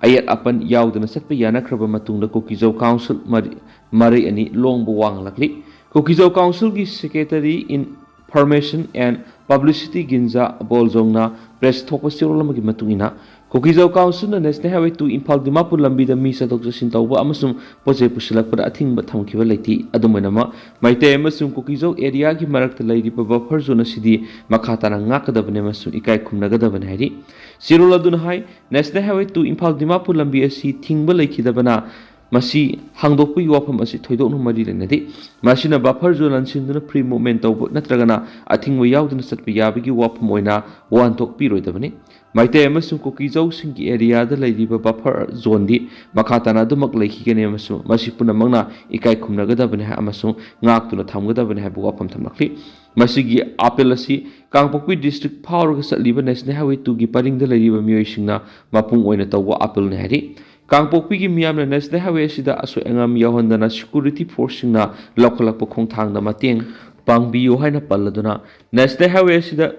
ꯑꯌꯦꯠ ꯑꯄꯟ ꯌꯥꯎꯗꯅ ꯆꯠꯄ ꯌꯥꯅꯈ꯭ꯔꯕ ꯃꯇꯨꯡꯗ ꯀꯨꯀꯤ ꯖꯧ ꯀꯥꯎꯟꯁꯤꯜ ꯃꯔꯤ-, ꯃꯔꯩ ꯑꯅꯤ ꯂꯣꯡꯕ ꯋꯥꯡꯂꯛꯂꯤ꯫ ꯀꯨꯀꯤ ꯖꯧ ꯀꯥꯎꯟꯁꯤꯜꯒꯤ Secretary in Information and Publicity ꯒꯤꯟꯖꯥ ꯕꯣꯜꯖꯣꯡꯅ press ꯊꯣꯛꯄ ꯆꯦꯔꯣꯜ ꯑꯃꯒꯤ ꯃꯇꯨꯡ ꯏꯟꯅ, ꯀꯨꯀꯤ ꯖꯧ ꯀꯥꯎꯟꯁꯤꯜꯅ National Highway two Imphal Dimapur ꯂꯝꯕꯤꯗ ꯃꯤ ꯆꯠꯊꯣꯛ ꯆꯠꯁꯤꯟ ꯇꯧꯕ ꯑꯃꯁꯨꯡ ꯄꯣꯠ ꯆꯩ ꯄꯨꯁꯤꯜꯂꯛꯄꯗ ꯑꯊꯤꯡꯕ ꯊꯝꯈꯤꯕ ꯂꯩꯇꯦ꯫ ꯑꯗꯨꯝ ꯑꯣꯏꯅꯃꯛ, ꯃꯩꯇꯩ ꯑꯃꯁꯨꯡ ꯀꯨꯀꯤ ꯖꯧ area ꯒꯤ ꯃꯔꯛꯇ ꯂꯩꯔꯤꯕ buffer zone ꯑꯁꯤꯗꯤ ꯃꯈꯥ ꯇꯥꯅ ꯉꯥꯛꯀꯗꯕꯅꯤ ꯑꯃꯁꯨꯡ ꯏꯀꯥꯏ ꯈꯨꯝꯅꯒꯗꯕꯅꯤ ꯍꯥꯏꯔꯤ꯫ ꯆꯦꯔꯣꯜ ꯑꯗꯨꯅ ꯍꯥꯏ, National Highway two Imphal Dimapur ꯂꯝꯕꯤ ꯑꯁꯤ ꯊꯤꯡꯕ ꯂꯩꯈꯤꯗꯕꯅ ꯃꯁꯤ ꯍꯥꯡꯗꯣꯛꯄꯒꯤ ꯋꯥꯐꯝ ꯑꯁꯤ ꯊꯣꯏꯗꯣꯛꯅ ꯃꯔꯤ ꯂꯩꯅꯗꯦ꯫ ꯃꯁꯤꯅ buffer zone ꯂꯟꯁꯤꯟꯗꯨꯅ free movement ꯇꯧꯕ ꯅꯠꯇ꯭ꯔꯒꯅ ꯑꯊꯤꯡꯕ ꯌꯥꯎꯗꯅ ꯆꯠꯄ ꯌꯥꯕꯒꯤ ꯋꯥꯐꯝ ꯑꯣꯏꯅ ꯋꯥꯍꯟꯊꯣꯛ ꯄꯤꯔꯣꯏꯗꯕꯅꯤ꯫ ꯃꯩꯇꯩ ꯑꯃꯁꯨꯡ ꯀꯨꯀꯤ ꯖꯧꯁꯤꯡꯒꯤ area ꯗ ꯂꯩꯔꯤꯕ buffer zone ꯗꯤ ꯃꯈꯥ ꯇꯥꯅ ꯑꯗꯨꯃꯛ ꯂꯩꯈꯤꯒꯅꯤ ꯑꯃꯁꯨꯡ ꯃꯁꯤ ꯄꯨꯝꯅꯃꯛꯅ ꯏꯀꯥꯏ ꯈꯨꯝꯅꯒꯗꯕꯅꯤ ꯍꯥꯏ-, ꯑꯃꯁꯨꯡ ꯉꯥꯛꯇꯨꯅ ꯊꯝꯒꯗꯕꯅꯤ ꯍꯥꯏꯕ ꯋꯥꯐꯝ ꯊꯝꯂꯛꯂꯤ꯫ ꯃꯁꯤꯒꯤ ꯑꯥꯄꯤꯜ ꯑꯁꯤ ꯀꯥꯡꯄꯣꯛꯄꯤ district ꯐꯥꯎꯔꯒ ꯆꯠꯂꯤꯕ National Highway two ꯒꯤ ꯄꯔꯤꯡꯗ ꯂꯩꯔꯤꯕ ꯃꯤꯑꯣꯏꯁꯤꯡꯅ ꯃꯄꯨꯡ ꯑꯣꯏꯅ ꯇꯧꯕ ꯑꯥꯄꯤꯜꯅꯤ ꯍꯥꯏꯔꯤ꯫ ꯀꯥꯡꯄꯣꯛꯄꯤꯒꯤ ꯃꯤꯌꯥꯝꯅ ꯅꯦꯁꯅꯦꯜ ꯍꯥꯏꯋꯦ ꯑꯁꯤꯗ ꯑꯁꯣꯏ ꯑꯉꯥꯝ ꯌꯥꯎꯍꯟꯗꯅ ꯁꯦꯀ꯭ꯌꯨꯔꯤꯇꯤ ꯐꯣꯔꯁꯁꯤꯡꯅ ꯂꯧꯈꯠꯂꯛꯄ ꯈꯣꯡꯊꯥꯡꯗ ꯃꯇꯦꯡ ꯄꯥꯡꯕꯤꯌꯨ ꯍꯥꯏꯅ ꯄꯜꯂꯗꯨꯅ ꯅꯦꯁꯅꯦꯜ ꯍꯥꯏꯋꯦ ꯑꯁꯤꯗ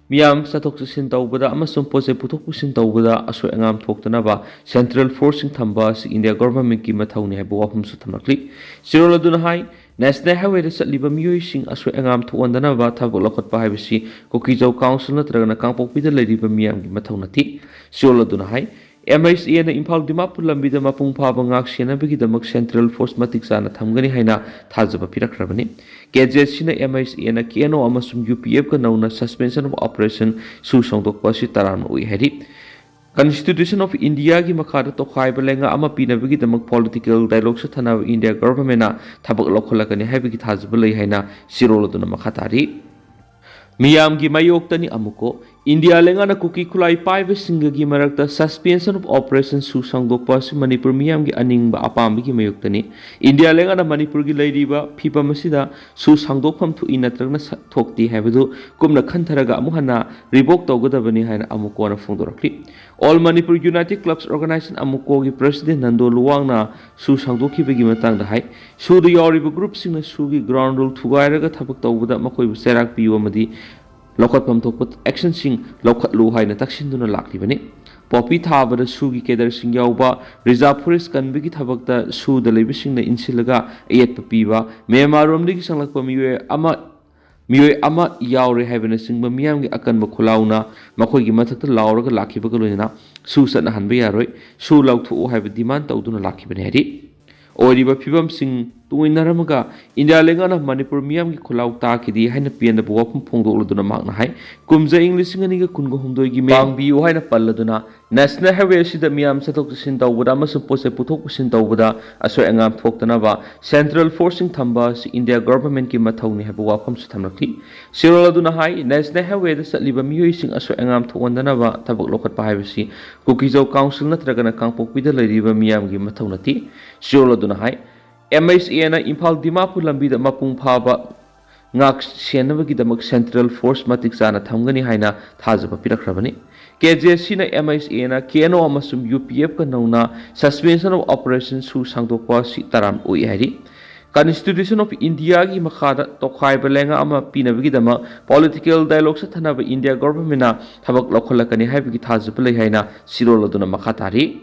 ꯃꯤꯌꯥꯝ ꯆꯠꯊꯣꯛ ꯆꯠꯁꯤꯟ ꯇꯧꯕꯗ ꯑꯃꯁꯨꯡ ꯄꯣꯠ ꯆꯩ ꯄꯨꯊꯣꯛ ꯄꯨꯁꯤꯟ ꯇꯧꯕꯗ ꯑꯁꯣꯏ ꯑꯉꯥꯝ ꯊꯣꯛꯇꯅꯕ ꯁꯦꯟꯇ꯭ꯔꯦꯜ ꯐꯣꯔꯁꯁꯤꯡ ꯊꯝꯕ ꯑꯁꯤ ꯏꯟꯗꯤꯌꯥ ꯒꯣꯚꯔꯟꯃꯦꯟꯠꯀꯤ ꯃꯊꯧꯅꯤ ꯍꯥꯏꯕ ꯋꯥꯐꯝꯁꯨ ꯊꯝꯂꯛꯂꯤ꯫ ꯁꯤꯔꯣꯜ ꯑꯗꯨꯅ ꯍꯥꯏ, ꯅꯦꯁꯅꯦꯜ ꯍꯥꯏꯋꯦꯗ ꯆꯠꯂꯤꯕ ꯃꯤꯑꯣꯏꯁꯤꯡ ꯑꯁꯣꯏ ꯑꯉꯥꯝ ꯊꯣꯛꯍꯟꯗꯅꯕ ꯊꯕꯛ ꯂꯧꯈꯠꯄ ꯍꯥꯏꯕꯁꯤ ꯀꯨꯀꯤꯖꯧ ꯀꯥꯎꯟꯁꯤꯜ ꯅꯠꯇ꯭ꯔꯒꯅ ꯀꯥꯡꯄꯣꯛꯄꯤꯗ ꯂꯩꯔꯤꯕ ꯃꯤꯌꯥꯝꯒꯤ ꯃꯊꯧ ꯅꯠꯇꯦ꯫ ꯁꯤꯔꯣꯜ ꯑꯗꯨꯅ ꯍꯥꯏ, ꯑꯦꯝ ꯑꯩꯆ ꯑꯦꯅ ꯏꯝꯐꯥꯜ ꯗꯤꯃꯥꯄꯨꯔ ꯂꯝꯕꯤꯗ ꯃꯄꯨꯡ ꯐꯥꯕ ꯉꯥꯛ ꯁꯦꯟꯅꯕꯒꯤꯗꯃꯛ ꯁꯦꯟꯇ꯭ꯔꯦꯜ ꯐꯣꯔꯁ ꯃꯇꯤꯛ ꯆꯥꯅ ꯊꯝꯒꯅꯤ ꯍꯥꯏꯅ ꯊꯥꯖꯕ ꯄꯤꯔꯛꯈ꯭ꯔꯕꯅꯤ꯫ ꯀꯦ ꯖꯦ ꯑꯦꯁ ꯁꯤꯅ ꯑꯦꯝ ꯑꯩꯆ ꯑꯦꯅ ꯀꯦ ꯑꯦꯟ ꯑꯣ ꯑꯃꯁꯨꯡ ꯌꯨ ꯄꯤ ꯑꯦꯐꯀ ꯅꯧꯅ ꯁꯁꯄꯦꯟꯁꯟ ꯑꯣꯐ ꯑꯣꯄꯔꯦꯁꯟ ꯁꯨ ꯁꯥꯡꯗꯣꯛꯄ ꯑꯁꯤ ꯇꯔꯥꯝꯅ ꯑꯣꯛꯏ ꯍꯥꯏꯔꯤ꯫ ꯀꯟꯁꯇꯤꯇ꯭ꯌꯨꯁꯟ ꯑꯣꯐ ꯏꯟꯗꯤꯌꯥꯒꯤ ꯃꯈꯥꯗ ꯇꯣꯈꯥꯏꯕ ꯂꯩꯉꯥꯛ ꯑꯃ ꯄꯤꯅꯕꯒꯤꯗꯃꯛ ꯄꯣꯂꯤꯇꯤꯀꯦꯜ ꯗꯥꯏꯂꯣꯒ ꯆꯠꯊꯅꯕ ꯏꯟꯗꯤꯌꯥ ꯒꯚꯔꯟꯃꯦꯟꯠꯅ ꯊꯕꯛ ꯂꯧꯈꯠꯂꯛꯀꯅꯤ ꯍꯥꯏꯕꯒꯤ ꯊꯥꯖꯕ ꯂꯩ ꯍꯥꯏꯅ ꯁꯤꯔꯣꯜ ꯑꯗꯨꯅ ꯃꯈꯥ ꯇꯥꯔꯤ꯫ ꯃꯤꯌꯥꯝꯒꯤ ꯃꯥꯌꯣꯛꯇꯅꯤ ꯑꯃꯨꯛꯀꯣ꯫ ꯏꯟꯗꯤꯌꯥ ꯂꯩꯉꯥꯛꯅ ꯀꯨꯀꯤ ꯈꯨꯠꯂꯥꯏ ꯄꯥꯏꯕꯁꯤꯡꯒꯒꯤ ꯃꯔꯛꯇ ꯁꯁꯄꯦꯟꯁꯟ ꯑꯣꯐ ꯑꯣꯄꯔꯦꯁꯟ ꯁꯨ ꯁꯥꯡꯗꯣꯛꯄ ꯑꯁꯤ ꯃꯅꯤꯄꯨꯔ ꯃꯤꯌꯥꯝꯒꯤ ꯑꯅꯤꯡꯕ ꯑꯄꯥꯝꯕꯒꯤ ꯃꯥꯌꯣꯛꯇꯅꯤ꯫ ꯏꯟꯗꯤꯌꯥ ꯂꯩꯉꯥꯛꯅ ꯃꯅꯤꯄꯨꯔꯒꯤ ꯂꯩꯔꯤꯕ ꯐꯤꯕꯝ ꯑꯁꯤꯗ ꯁꯨ ꯁꯥꯡꯗꯣꯛꯐꯝ ꯊꯣꯛꯏ ꯅꯠꯇ꯭ꯔꯒꯅ ꯁ-, ꯊꯣꯛꯇꯦ ꯍꯥꯏꯕꯗꯨ ꯀꯨꯞꯅ ꯈꯟꯊꯔꯒ ꯑꯃꯨꯛ ꯍꯟꯅ ꯔꯤꯚꯣꯛ ꯇꯧꯒꯗꯕꯅꯤ ꯍꯥꯏꯅ ꯑꯃꯨꯛꯀꯣꯅ ꯐꯣꯡꯗꯣꯔꯛꯂꯤ꯫ All Manipur united clubs organisation ꯑꯃꯨꯛꯀꯣꯒꯤ ꯄ꯭ꯔꯁꯤꯗꯦꯟꯠ ꯅꯟꯗꯣ ꯂꯨꯋꯥꯡꯅ ꯁꯨ ꯁꯥꯡꯗꯣꯛꯈꯤꯕꯒꯤ ꯃꯇꯥꯡꯗ ꯍꯥꯏ, ꯁꯨꯗ ꯌꯥꯎꯔꯤꯕ ꯒ꯭ꯔꯨꯞꯁꯤꯡꯅ ꯁꯨꯒꯤ ꯒ꯭ꯔꯥꯎꯟ ꯔꯨꯜ ꯊꯨꯒꯥꯏꯔꯒ ꯊꯕꯛ ꯇꯧꯕꯗ ꯃꯈꯣꯏꯕꯨ ꯆꯩꯔꯥꯛ ꯄꯤꯌꯨ ꯑꯃꯗꯤ ꯂꯧꯈꯠꯐꯝ ꯊꯣꯛꯄ ꯑꯦꯛꯁꯟꯁꯤꯡ ꯂꯧꯈꯠꯂꯨ ꯍꯥꯏꯅ ꯇꯛꯁꯤꯟꯗꯨꯅ ꯂꯥꯛꯂꯤꯕꯅꯤ꯫ ꯄꯣꯄꯤ ꯊꯥꯕꯗ ꯁꯨꯒꯤ ꯀꯦꯗꯔꯁꯤꯡ ꯌꯥꯎꯕ ꯔꯤꯖꯥꯔꯚ ꯐꯣꯔꯦꯁ ꯀꯟꯕꯒꯤ ꯊꯕꯛꯇ ꯁꯨꯗ ꯂꯩꯕꯁꯤꯡꯅ ꯏꯟꯁꯤꯜꯂꯒ ꯑꯌꯦꯠꯄ ꯄꯤꯕ, ꯃ꯭ꯌꯥꯟꯃꯥꯔꯔꯣꯝꯗꯒꯤ ꯆꯪꯂꯛꯄ ꯃꯤꯑꯣꯏ ꯑꯃ, ꯃꯤꯑꯣꯏ ꯑꯃ ꯌꯥꯎꯔꯦ ꯍꯥꯏꯕꯅꯆꯤꯡꯕ ꯃꯤꯌꯥꯝꯒꯤ ꯑꯀꯟꯕ ꯈꯨꯜꯂꯥꯎꯅ ꯃꯈꯣꯏꯒꯤ ꯃꯊꯛꯇ ꯂꯥꯎꯔꯒ ꯂꯥꯛꯈꯤꯕꯒ ꯂꯣꯏꯅꯅ ꯁꯨ ꯆꯠꯅꯍꯟꯕ ꯌꯥꯔꯣꯏ, ꯁꯨ ꯂꯧꯊꯣꯛꯎ ꯍꯥꯏꯕ ꯗꯤꯃꯥꯟ ꯇꯧꯗꯨꯅ ꯂꯥꯛꯈꯤꯕꯅꯤ ꯍꯥꯏꯔꯤ꯫ ꯑꯣꯏꯔꯤꯕ ꯐꯤꯕꯝꯁꯤꯡ ꯇꯨꯡꯏꯟꯅꯔꯝꯃꯒ ꯏꯟꯗꯤꯌꯥ ꯂꯩꯉꯥꯛꯅ ꯃꯅꯤꯄꯨꯔ ꯃꯤꯌꯥꯝꯒꯤ ꯈꯨꯜꯂꯥꯎ ꯇꯥꯈꯤꯗꯦ ꯍꯥꯏꯅ ꯄꯦꯟꯗꯕ ꯋꯥꯐꯝ ꯐꯣꯡꯗꯣꯛꯂꯗꯨꯅ ꯃꯍꯥꯛꯅ ꯍꯥꯏ, ꯀꯨꯝꯖꯥ ꯏꯪ ꯂꯤꯁꯤꯡ ꯑꯅꯤꯒ ꯀꯨꯟꯒ ꯍꯨꯝꯗꯣꯏꯒꯤ ꯃꯦ ꯄꯥꯡꯕꯤꯌꯨ ꯍꯥꯏꯅ ꯄꯜꯂꯗꯨꯅ ꯅꯦꯁꯅꯦꯜ ꯍꯥꯏꯋꯦ ꯑꯁꯤꯗ ꯃꯤꯌꯥꯝ ꯆꯠꯊꯣꯛ ꯆꯠꯁꯤꯟ ꯇꯧꯕꯗ ꯑꯃꯁꯨꯡ ꯄꯣꯠ ꯆꯩ ꯄꯨꯊꯣꯛ ꯄꯨꯁꯤꯟ ꯇꯧꯕꯗ ꯑꯁꯣꯏ ꯑꯉꯥꯝ ꯊꯣꯛꯇꯅꯕ ꯁꯦꯟꯇ꯭ꯔꯦꯜ ꯐꯣꯔꯁꯁꯤꯡ ꯊꯝꯕ ꯑꯁꯤ ꯏꯟꯗꯤꯌꯥ ꯒꯚꯔꯟꯃꯦꯟꯠꯀꯤ ꯃꯊꯧꯅꯤ ꯍꯥꯏꯕ ꯋꯥꯐꯝꯁꯨ ꯊꯝꯂꯛꯂꯤ꯫ ꯁꯤꯔꯣꯜ ꯑꯗꯨꯅ ꯍꯥꯏ, ꯅꯦꯁꯅꯦꯜ ꯍꯥꯏꯋꯦꯗ ꯆꯠꯂꯤꯕ ꯃꯤꯑꯣꯏꯁꯤꯡ ꯑꯁꯣꯏ ꯑꯉꯥꯝ ꯊꯣꯛꯍꯟꯗꯅꯕ ꯊꯕꯛ ꯂꯧꯈꯠꯄ ꯍꯥꯏꯕꯁꯤ ꯀꯨꯀꯤꯖꯧ ꯀꯥꯎꯟꯁꯤꯜ ꯅꯠꯇ꯭ꯔꯒꯅ ꯀꯥꯡꯄꯣꯛꯄꯤꯗ ꯂꯩꯔꯤꯕ ꯃꯤꯌꯥꯝꯒꯤ ꯃꯊꯧ ꯅꯠꯇꯦ꯫ ꯁꯤꯔꯣꯜ ꯑꯗꯨꯅ ꯍꯥꯏ, ꯑꯦꯝ ꯑꯩꯆ ꯑꯦꯅ ꯏꯝꯐꯥꯜ ꯗꯤꯃꯥꯄꯨꯔ ꯂꯝꯕꯤꯗ ꯃꯄꯨꯡ ꯐꯥꯕ ꯉꯥꯛ ꯁꯦꯟꯅꯕꯒꯤꯗꯃꯛ ꯁꯦꯟꯇ꯭ꯔꯦꯜ ꯐꯣꯔꯁ ꯃꯇꯤꯛ ꯆꯥꯅ ꯊꯝꯒꯅꯤ ꯍꯥꯏꯅ ꯊꯥꯖꯕ ꯄꯤꯔꯛꯈ꯭ꯔꯕꯅꯤ꯫ ꯀꯦ ꯖꯦ ꯁꯤꯅ ꯑꯦꯝ ꯑꯩꯆ ꯑꯦꯅ ꯀꯦ ꯑꯦꯟ ꯑꯣ ꯑꯃꯁꯨꯡ ꯌꯨ ꯄꯤ ꯑꯦꯐꯀ ꯅꯧꯅ Suspension of Operation ꯁꯨ ꯁꯥꯡꯗꯣꯛꯄ ꯑꯁꯤ ꯇꯔꯥꯝ ꯑꯣꯛꯏ ꯍꯥꯏꯔꯤ꯫ Constitution of Indiaꯒꯤ ꯃꯈꯥꯗ ꯇꯣꯈꯥꯏꯕ ꯂꯩꯉꯥꯛ ꯑꯃ ꯄꯤꯅꯕꯒꯤꯗꯃꯛ political dialogue ꯆꯠꯊꯅꯕ India governmentꯅ ꯊꯕꯛ ꯂꯧꯈꯠꯂꯛꯀꯅꯤ ꯍꯥꯏꯕꯒꯤ ꯊꯥꯖꯕ ꯂꯩ ꯍꯥꯏꯅ ꯁꯤꯔꯣꯜ ꯑꯗꯨꯅ ꯃꯈꯥ ꯇꯥꯔꯤ꯫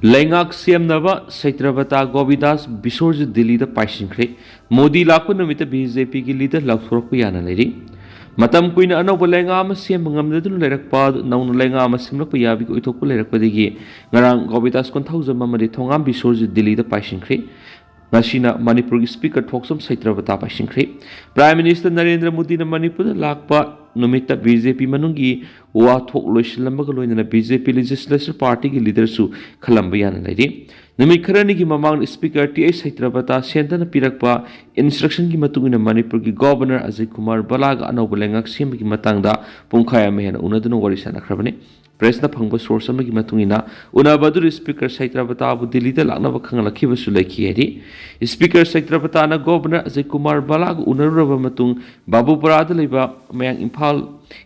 ꯂꯩꯉꯥꯛ ꯁꯦꯝꯅꯕ ꯁꯩꯇ꯭ꯔꯕꯇꯥ ꯒꯣꯕꯤꯗꯥꯁ ꯕꯤꯁꯣꯔꯖꯤꯠ ꯗꯤꯜꯂꯤꯗ ꯄꯥꯏꯁꯤꯟꯈ꯭ꯔꯦ꯫ ꯃꯣꯗꯤ ꯂꯥꯛꯄ ꯅꯨꯃꯤꯠꯇ ꯕꯤ ꯖꯦ ꯄꯤꯒꯤ ꯂꯤꯗꯔ ꯂꯥꯎꯊꯣꯔꯛꯄ ꯌꯥꯅ ꯂꯩꯔꯤ꯫ ꯃꯇꯝ ꯀꯨꯏꯅ ꯑꯅꯧꯕ ꯂꯩꯉꯥꯛ ꯑꯃ ꯁꯦꯝꯕ ꯉꯝꯗꯗꯨꯅ ꯂꯩꯔꯛꯄ ꯑꯗꯨ ꯅꯧꯅ ꯂꯩꯉꯥꯛ ꯑꯃ ꯁꯦꯝꯂꯛꯄ ꯌꯥꯕꯒꯤ ꯑꯣꯏꯊꯣꯛꯄ ꯂꯩꯔꯛꯄꯗꯒꯤ ꯉꯔꯥꯡ ꯒꯣꯕꯤꯗꯥꯁ ꯀꯣꯟꯊꯧꯖꯝ ꯑꯃꯗꯤ ꯊꯣꯉꯥꯝ ꯕꯤꯁꯣꯔꯖꯤꯠ ꯗꯤꯜꯂꯤꯗ ꯄꯥꯏꯁꯤꯟꯈ꯭ꯔꯦ꯫ ꯉꯁꯤꯅ ꯃꯅꯤꯄꯨꯔꯒꯤ ꯁ꯭ꯄꯤꯀꯔ ꯊꯣꯛꯆꯝ ꯁꯩꯇ꯭ꯔꯕꯇꯥ ꯄꯥꯏꯁꯤꯟꯈ꯭ꯔꯦ꯫ ꯄ꯭ꯔꯥꯏꯝ ꯃꯤꯅꯤꯁꯇꯔ ꯅꯔꯦꯟꯗ꯭ꯔ ꯃꯣꯗꯤꯅ ꯃꯅꯤꯄꯨꯔꯗ ꯂꯥꯛꯄ ꯅꯨꯃꯤꯠꯇ ꯕꯤ ꯖꯦ ꯄꯤ ꯃꯅꯨꯡꯒꯤ ꯋꯥꯊꯣꯛ ꯂꯣꯏꯁꯤꯜꯂꯝꯕꯒ ꯂꯣꯏꯅꯅ ꯕꯤ ꯖꯦ ꯄꯤ ꯂꯦꯖꯤꯁꯂꯦꯆꯔ ꯄꯥꯔꯇꯤꯒꯤ ꯂꯤꯗꯔꯁꯨ ꯈꯜꯂꯝꯕ ꯌꯥꯅ ꯂꯩꯔꯤ꯫ ꯅꯨꯃꯤꯠ ꯈꯔꯅꯤꯒꯤ ꯃꯃꯥꯡꯗ ꯁ꯭ꯄꯤꯀꯔ ꯇꯤ ꯑꯩꯆ ꯁꯩꯇ꯭ꯔꯕꯇꯥ ꯁꯦꯟꯇꯔꯅ ꯄꯤꯔꯛꯄ ꯏꯟꯁꯇ꯭ꯔꯛꯁꯟꯒꯤ ꯃꯇꯨꯡ ꯏꯟꯅ ꯃꯅꯤꯄꯨꯔꯒꯤ ꯒꯣꯕꯔꯅꯔ ꯑꯖꯌ ꯀꯨꯃꯥꯔ ꯕꯂꯥꯒ ꯑꯅꯧꯕ ꯂꯩꯉꯥꯛ ꯁꯦꯝꯕꯒꯤ ꯃꯇꯥꯡꯗ ꯄꯨꯡꯈꯥꯏ ꯑꯃ ꯍꯦꯟꯅ ꯎꯅꯗꯨꯅ ꯋꯥꯔꯤ ꯁꯥꯟꯅꯈ꯭ꯔꯕꯅꯤ꯫ ꯄ꯭ꯔꯦꯁꯅ ꯐꯪꯕ ꯁꯣꯔꯁ ꯑꯃꯒꯤ ꯃꯇꯨꯡ ꯏꯟꯅ, ꯎꯅꯕ ꯑꯗꯨꯗ ꯁ꯭ꯄꯤꯀꯔ ꯁꯩꯇ꯭ꯔꯕꯇꯥꯕꯨ ꯗꯤꯜꯂꯤꯗ ꯂꯥꯛꯅꯕ ꯈꯪꯍꯜꯂꯛꯈꯤꯕꯁꯨ ꯂꯩꯈꯤ ꯍꯥꯏꯔꯤ꯫ ꯁ꯭ꯄꯤꯀꯔ ꯁꯩꯇ꯭ꯔꯕꯇꯥꯅ ꯒꯣꯕꯔꯅꯔ ꯑꯖꯌ ꯀꯨꯃꯥꯔ ꯕꯂꯥꯒ ꯎꯅꯔꯨꯔꯕ ꯃꯇꯨꯡ, ꯕꯥꯕꯨꯄꯨꯔꯥꯗ ꯂꯩꯕ ꯃꯌꯥꯡ ꯏꯝꯐꯥꯜ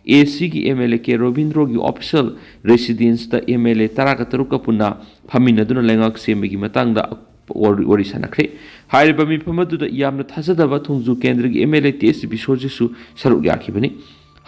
ꯑꯦ ꯁꯤꯒꯤ ꯑꯦꯝ ꯑꯦꯜ ꯑꯦ ꯀꯦ ꯔꯣꯕꯤꯟꯗ꯭ꯔꯣꯒꯤ ꯑꯣꯐꯤꯁꯤꯌꯦꯜ ꯔꯦꯁꯤꯗꯦꯟꯁꯇ ꯑꯦꯝ ꯑꯦꯜ ꯑꯦ ꯇꯔꯥꯒ ꯇꯔꯨꯛꯀ ꯄꯨꯟꯅ ꯐꯝꯃꯤꯟꯅꯗꯨꯅ ꯂꯩꯉꯥꯛ ꯁꯦꯝꯕꯒꯤ ꯃꯇꯥꯡꯗ ꯋꯥꯔꯤ ꯋꯥꯔꯤ ꯁꯥꯟꯅꯈ꯭ꯔꯦ꯫ ꯍꯥꯏꯔꯤꯕ ꯃꯤꯐꯝ ꯑꯗꯨꯗ ꯌꯥꯝꯅ ꯊꯥꯖꯗꯕ ꯊꯣꯡꯖꯨ ꯀꯦꯟꯗ꯭ꯔꯒꯤ ꯑꯦꯝ ꯑꯦꯜ ꯑꯦ ꯇꯤ ꯑꯦꯁ ꯕꯤꯁꯣꯔꯖꯤꯠꯁꯨ ꯁꯔꯨꯛ ꯌꯥꯈꯤꯕꯅꯤ꯫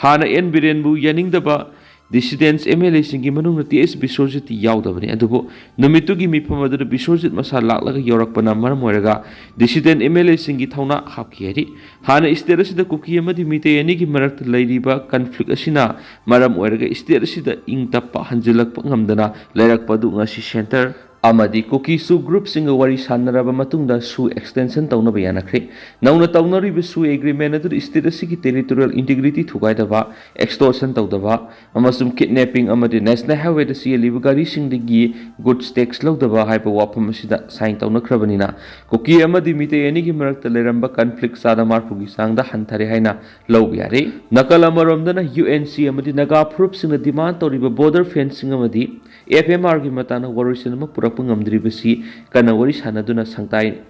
ꯍꯥꯟꯅ ꯑꯦꯟ ꯕꯤꯔꯦꯟꯕꯨ ꯌꯥꯅꯤꯡꯗꯕ ꯗꯤꯁꯤꯗꯦꯟꯁ ꯑꯦꯝ ꯑꯦꯜ ꯑꯦꯁꯤꯡꯒꯤ ꯃꯅꯨꯡꯗ ꯇꯤ ꯑꯦꯁ ꯕꯤꯁꯣꯔꯖꯤꯠꯇꯤ ꯌꯥꯎꯗꯕꯅꯤ꯫ ꯑꯗꯨꯕꯨ ꯅꯨꯃꯤꯠꯇꯨꯒꯤ ꯃꯤꯐꯝ ꯑꯗꯨꯗ ꯕꯤꯁꯣꯔꯖꯤꯠ ꯃꯁꯥ ꯂꯥꯛꯂꯒ ꯌꯧꯔꯛꯄꯅ ꯃꯔꯝ ꯑꯣꯏꯔꯒ ꯗꯤꯁꯤꯗꯦꯟ ꯑꯦꯝ ꯑꯦꯜ ꯑꯦꯁꯤꯡꯒꯤ ꯊꯧꯅꯥ ꯍꯥꯞꯈꯤ ꯍꯥꯏꯔꯤ꯫ ꯍꯥꯟꯅ ꯁ꯭ꯇꯦꯠ ꯑꯁꯤꯗ ꯀꯨꯀꯤ ꯑꯃꯗꯤ ꯃꯤꯇꯩ ꯑꯅꯤꯒꯤ ꯃꯔꯛꯇ ꯂꯩꯔꯤꯕ ꯀꯟꯐ꯭ꯂꯤꯛ ꯑꯁꯤꯅ ꯃꯔꯝ ꯑꯣꯏꯔꯒ ꯁ꯭ꯇꯦꯠ ꯑꯁꯤꯗ ꯏꯪ ꯇꯞꯄ ꯍꯟꯖꯤꯜꯂꯛꯄ ꯉꯝꯗꯅ ꯂꯩꯔꯛꯄ ꯑꯗꯨ ꯉꯁꯤ ꯁꯦꯟꯇꯔ ꯑꯃꯗꯤ ꯀꯨꯀꯤ ꯁꯨ ꯒ꯭ꯔꯨꯞꯁꯤꯡꯒ ꯋꯥꯔꯤ ꯁꯥꯟꯅꯔꯕ ꯃꯇꯨꯡꯗ ꯁꯨ ꯑꯦꯛꯁꯇꯦꯟꯁꯟ ꯇꯧꯅꯕ ꯌꯥꯅꯈ꯭ꯔꯦ꯫ ꯅꯧꯅ ꯇꯧꯅꯔꯤꯕ ꯁꯨ ꯑꯦꯒ꯭ꯔꯤꯃꯦꯟ ꯑꯗꯨꯗ ꯁ꯭ꯇꯦꯠ ꯑꯁꯤꯒꯤ ꯇꯦꯔꯤꯇꯣꯔꯤꯌꯦꯜ ꯏꯟꯇꯤꯒ꯭ꯔꯤꯇꯤ ꯊꯨꯒꯥꯏꯗꯕ, ꯑꯦꯛꯁꯇꯣꯔꯁꯟ ꯇꯧꯗꯕ ꯑꯃꯁꯨꯡ ꯀꯤꯗꯅꯦꯄꯤꯡ ꯑꯃꯗꯤ ꯅꯦꯁꯅꯦꯜ ꯍꯥꯏꯋꯦꯗ ꯆꯦꯜꯂꯤꯕ ꯒꯥꯔꯤꯁꯤꯡꯗꯒꯤ ꯒꯨꯗꯁ ꯇꯦꯛꯁ ꯂꯧꯗꯕ ꯍꯥꯏꯕ ꯋꯥꯐꯝ ꯑꯁꯤꯗ ꯁꯥꯏꯟ ꯇꯧꯅꯈ꯭ꯔꯕꯅꯤꯅ, ꯀꯨꯀꯤ ꯑꯃꯗꯤ ꯃꯤꯇꯩ ꯑꯅꯤꯒꯤ ꯃꯔꯛꯇ ꯂꯩꯔꯝꯕ ꯀꯟꯐ꯭ꯂꯤꯛ ꯆꯥꯗ ꯃꯔꯤꯐꯨꯒꯤ ꯆꯥꯡꯗ ꯍꯟꯊꯔꯦ ꯍꯥꯏꯅ ꯂꯧꯕ ꯌꯥꯔꯦ꯫ ꯅꯥꯀꯜ ꯑꯃꯔꯣꯝꯗꯅ ꯌꯨ ꯑꯦꯟ ꯁꯤ ꯑꯃꯗꯤ ꯅꯥꯒꯥ ꯐꯨꯔꯨꯞꯁꯤꯡꯅ ꯗꯤꯃꯥꯟ ꯇꯧꯔꯤꯕ ꯕꯣꯔꯗꯔ ꯐꯦꯟꯁꯤꯡ ꯑꯃꯗꯤ ꯑꯦꯐ ꯑꯦꯝ ꯑꯥꯔꯒꯤ ꯃꯇꯥꯡꯗ ꯋꯥꯔꯣꯏꯁꯤꯟ ꯑꯃ ꯄꯨꯔꯛꯄ ꯉꯝꯗ꯭ꯔꯤꯕꯁꯤ ꯀꯟꯅ ꯋꯥꯔꯤ ꯁꯥꯟꯅꯗꯨꯅ ꯁꯪꯇꯥꯏ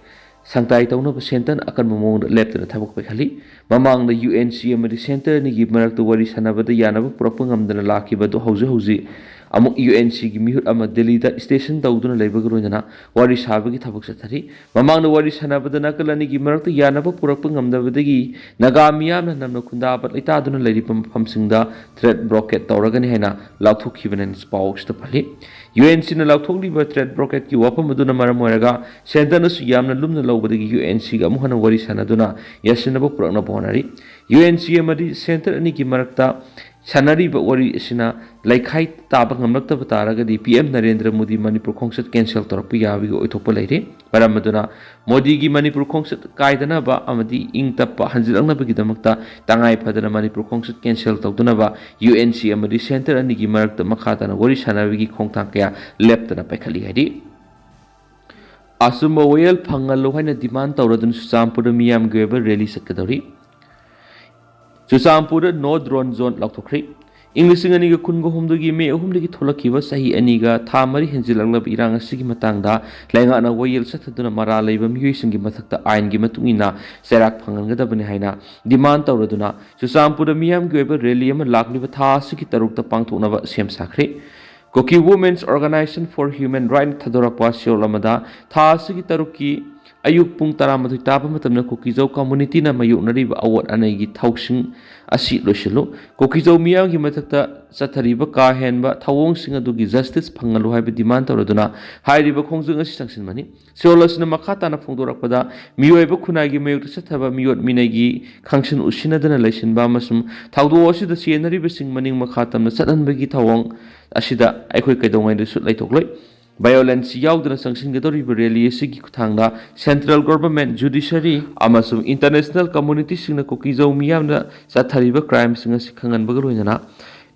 ꯁꯪꯇꯥꯏ ꯇꯧꯅꯕ centreꯅ ꯑꯀꯟꯕ ꯃꯑꯣꯡꯗ ꯂꯦꯞꯇꯅ ꯊꯕꯛ ꯄꯥꯏꯈꯠꯂꯤ꯫ ꯃꯃꯥꯡꯗ UNC ꯑꯃꯗꯤ centre ꯑꯅꯤꯒꯤ ꯃꯔꯛꯇ ꯋꯥꯔꯤ ꯁꯥꯟꯅꯕꯗ ꯌꯥꯅꯕ ꯄꯨꯔꯛꯄ ꯉꯝꯗꯅ ꯂꯥꯛꯈꯤꯕ ꯑꯗꯨ ꯍꯧꯖꯤꯛ ꯍꯧꯖꯤꯛ ꯑꯃꯨꯛ UNCꯒꯤ ꯃꯤꯍꯨꯠ ꯑꯃ ꯗꯦꯜꯂꯤꯗ station ꯇꯧꯗꯨꯅ ꯂꯩꯕꯒ ꯂꯣꯏꯅꯅ ꯋꯥꯔꯤ ꯁꯥꯕꯒꯤ ꯊꯕꯛ ꯆꯠꯊꯔꯤ꯫ ꯃꯃꯥꯡꯗ ꯋꯥꯔꯤ ꯁꯥꯟꯅꯕꯗ ꯅꯥꯀꯜ ꯑꯅꯤꯒꯤ ꯃꯔꯛꯇ ꯌꯥꯅꯕ ꯄꯨꯔꯛꯄ ꯉꯝꯗꯕꯗꯒꯤ ꯅꯥꯒꯥ ꯃꯤꯌꯥꯝꯅ ꯅꯝꯅ ꯈꯨꯟꯗꯥꯕ ꯂꯩꯇꯥꯗꯨꯅ ꯂꯩꯔꯤꯕ ꯃꯐꯝꯁꯤꯡꯗ trade blockade ꯇꯧꯔꯒꯅꯤ ꯍꯥꯏꯅ ꯂꯥꯎꯊꯣꯛꯈꯤꯕꯅꯦꯅ ꯄꯥꯎ ꯑꯁꯤꯗ ꯄꯜꯂꯤ꯫ UNCꯅ ꯂꯥꯎꯊꯣꯛꯂꯤꯕ trade blockadeꯀꯤ ꯋꯥꯐꯝ ꯑꯗꯨꯅ ꯃꯔꯝ ꯑꯣꯏꯔꯒ centreꯅꯁꯨ ꯌꯥꯝꯅ ꯂꯨꯝꯅ ꯂꯧꯕꯗꯒꯤ UNCꯒ ꯑꯃꯨꯛ ꯍꯟꯅ ꯋꯥꯔꯤ ꯁꯥꯟꯅꯗꯨꯅ ꯌꯥꯁꯤꯟꯅꯕ ꯄꯨꯔꯛꯅꯕ ꯍꯣꯠꯅꯔꯤ꯫ UNC ꯑꯃꯗꯤ centre ꯑꯅꯤꯒꯤ ꯃꯔꯛꯇ ꯁꯥꯟꯅꯔꯤꯕ ꯋꯥꯔꯤ ꯑꯁꯤꯅ ꯂꯩꯈꯥꯏ ꯇꯥꯕ ꯉꯝꯂꯛꯇꯕ ꯇꯥꯔꯒꯗꯤ PM ꯅꯔꯦꯟꯗ꯭ꯔ ꯃꯣꯗꯤ ꯃꯅꯤꯄꯨꯔ ꯈꯣꯡꯆꯠ cancel ꯇꯧꯔꯛꯄ ꯌꯥꯕꯒꯤ ꯑꯣꯏꯊꯣꯛꯄ ꯂꯩꯔꯤ꯫ ꯃꯔꯝ ꯑꯗꯨꯅ ꯃꯣꯗꯤꯒꯤ ꯃꯅꯤꯄꯨꯔ ꯈꯣꯡꯆꯠ ꯀꯥꯏꯗꯅꯕ ꯑꯃꯗꯤ ꯏꯪ ꯇꯞꯄ ꯍꯟꯖꯤꯜꯂꯛꯅꯕꯒꯤꯗꯃꯛꯇ ꯇꯉꯥꯏ ꯐꯗꯅ ꯃꯅꯤꯄꯨꯔ ꯈꯣꯡꯆꯠ cancel ꯇꯧꯗꯅꯕ UNC ꯑꯃꯗꯤ centre ꯑꯅꯤꯒꯤ ꯃꯔꯛꯇ ꯃꯈꯥ ꯇꯥꯅ ꯋꯥꯔꯤ ꯁꯥꯟꯅꯕꯒꯤ ꯈꯣꯡꯊꯥꯡ ꯀꯌꯥ ꯂꯦꯞꯇꯅ ꯄꯥꯏꯈꯠꯂꯤ ꯍꯥꯏꯔꯤ꯫ ꯑꯆꯨꯝꯕ ꯋꯥꯌꯦꯜ ꯐꯪꯍꯜꯂꯨ ꯍꯥꯏꯅ demand ꯇꯧꯔꯗꯨꯅ ꯆꯨꯔꯆꯥꯟꯄꯨꯔꯗ ꯃꯤꯌꯥꯝꯒꯤ ꯑꯣꯏꯕ rally ꯆꯠꯀꯗꯧꯔꯤ꯫ ꯆꯨꯔꯆꯥꯟꯄꯨꯔꯗ no drone zone ꯂꯥꯎꯊꯣꯛꯈ꯭ꯔꯤ꯫ ꯏꯪ ꯂꯤꯁꯤꯡ ꯑꯅꯤꯒ ꯀꯨꯟꯒ ꯍꯨꯝꯗꯣꯏꯒꯤ ꯃꯦ ꯑꯍꯨꯝꯗꯒꯤ ꯊꯣꯛꯂꯛꯈꯤꯕ ꯆꯍꯤ ꯑꯅꯤꯒ ꯊꯥ ꯃꯔꯤ ꯍꯦꯟꯖꯤꯜꯂꯛꯂꯕ ꯏꯔꯥꯡ ꯑꯁꯤꯒꯤ ꯃꯇꯥꯡꯗ ꯂꯩꯉꯥꯛꯅ ꯋꯥꯌꯦꯜ ꯆꯠꯊꯗꯨꯅ ꯃꯔꯥꯜ ꯂꯩꯕ ꯃꯤꯑꯣꯏꯁꯤꯡꯒꯤ ꯃꯊꯛꯇ ꯑꯥꯏꯟꯒꯤ ꯃꯇꯨꯡ ꯏꯟꯅ ꯆꯩꯔꯥꯛ ꯐꯪꯍꯟꯒꯗꯕꯅꯤ ꯍꯥꯏꯅ demand ꯇꯧꯔꯗꯨꯅ ꯆꯨꯔꯆꯥꯟꯄꯨꯔꯗ ꯃꯤꯌꯥꯝꯒꯤ ꯑꯣꯏꯕ rally ꯑꯃ ꯂꯥꯛꯂꯤꯕ ꯊꯥ ꯑꯁꯤꯒꯤ ꯇꯔꯨꯛꯇ ꯄꯥꯡꯊꯣꯛꯅꯕ ꯁꯦꯝ ꯁꯥꯈ꯭ꯔꯦ꯫ Kuki Women's Organization for Human Rights ꯊꯥꯗꯣꯔꯛꯄ ꯁꯤꯌꯣꯜ ꯑꯃꯗ ꯊꯥ ꯑꯁꯤꯒꯤ ꯇꯔꯨꯛꯀꯤ ꯑꯌꯨꯛ ꯄꯨꯡ ꯇꯔꯥꯃꯥꯊꯣꯏ ꯇꯥꯕ ꯃꯇꯝꯗ ꯀꯨꯀꯤꯖꯧ communityꯅ ꯃꯥꯌꯣꯛꯅꯔꯤꯕ ꯑꯋꯥꯠ ꯑꯅꯩꯒꯤ ꯊꯧꯁꯤꯡ ꯑꯁꯤ ꯂꯣꯏꯁꯤꯜꯂꯨ꯫ ꯀꯨꯀꯤꯖꯧ ꯃꯤꯌꯥꯝꯒꯤ ꯃꯊꯛꯇ ꯆꯠꯊꯔꯤꯕ ꯀꯥ ꯍꯦꯟꯕ ꯊꯧꯑꯣꯡꯁꯤꯡ ꯑꯗꯨꯒꯤ justice ꯐꯪꯍꯜꯂꯨ ꯍꯥꯏꯕ demand ꯇꯧꯔꯗꯨꯅ ꯍꯥꯏꯔꯤꯕ ꯈꯣꯡꯖꯪ ꯑꯁꯤ ꯆꯪꯁꯤꯟꯕꯅꯤ꯫ ꯁꯤꯌꯣꯜ ꯑꯁꯤꯅ ꯃꯈꯥ ꯇꯥꯅ ꯐꯣꯡꯗꯣꯔꯛꯄꯗ, ꯃꯤꯑꯣꯏꯕ ꯈꯨꯟꯅꯥꯏꯒꯤ ꯃꯥꯌꯣꯛꯇ ꯆꯠꯊꯕ ꯃꯤꯑꯣꯠ ꯃꯤꯅꯩꯒꯤ ꯈꯪꯁꯤꯟ ꯎꯁꯤꯟꯅꯗꯅ ꯂꯩꯁꯤꯟꯕ ꯑꯃꯁꯨꯡ ꯊꯧꯗꯣꯛ ꯑꯁꯤꯗ ꯆꯦꯟꯅꯔꯤꯕꯁꯤꯡ ꯃꯅꯤꯡ ꯃꯈꯥ ꯇꯝꯅ ꯆꯠꯍꯟꯕꯒꯤ ꯊꯧꯑꯣꯡ ꯑꯁꯤꯗ ꯑꯩꯈꯣꯏ ꯀꯩꯗꯧꯉꯩꯗꯁꯨ ꯂꯩꯊꯣꯛꯂꯣꯏ꯫ Violence ꯌꯥꯎꯗꯅ ꯆꯪꯁꯤꯟꯒꯗꯧꯔꯤꯕ rally ꯑꯁꯤꯒꯤ ꯈꯨꯠꯊꯥꯡꯗ central government, judiciary ꯑꯃꯁꯨꯡ international communityꯁꯤꯡꯅ ꯀꯨꯀꯤꯖꯧ ꯃꯤꯌꯥꯝꯅ ꯆꯠꯊꯔꯤꯕ crimeꯁꯤꯡ ꯑꯁꯤ ꯈꯪꯍꯟꯕꯒ ꯂꯣꯏꯅꯅ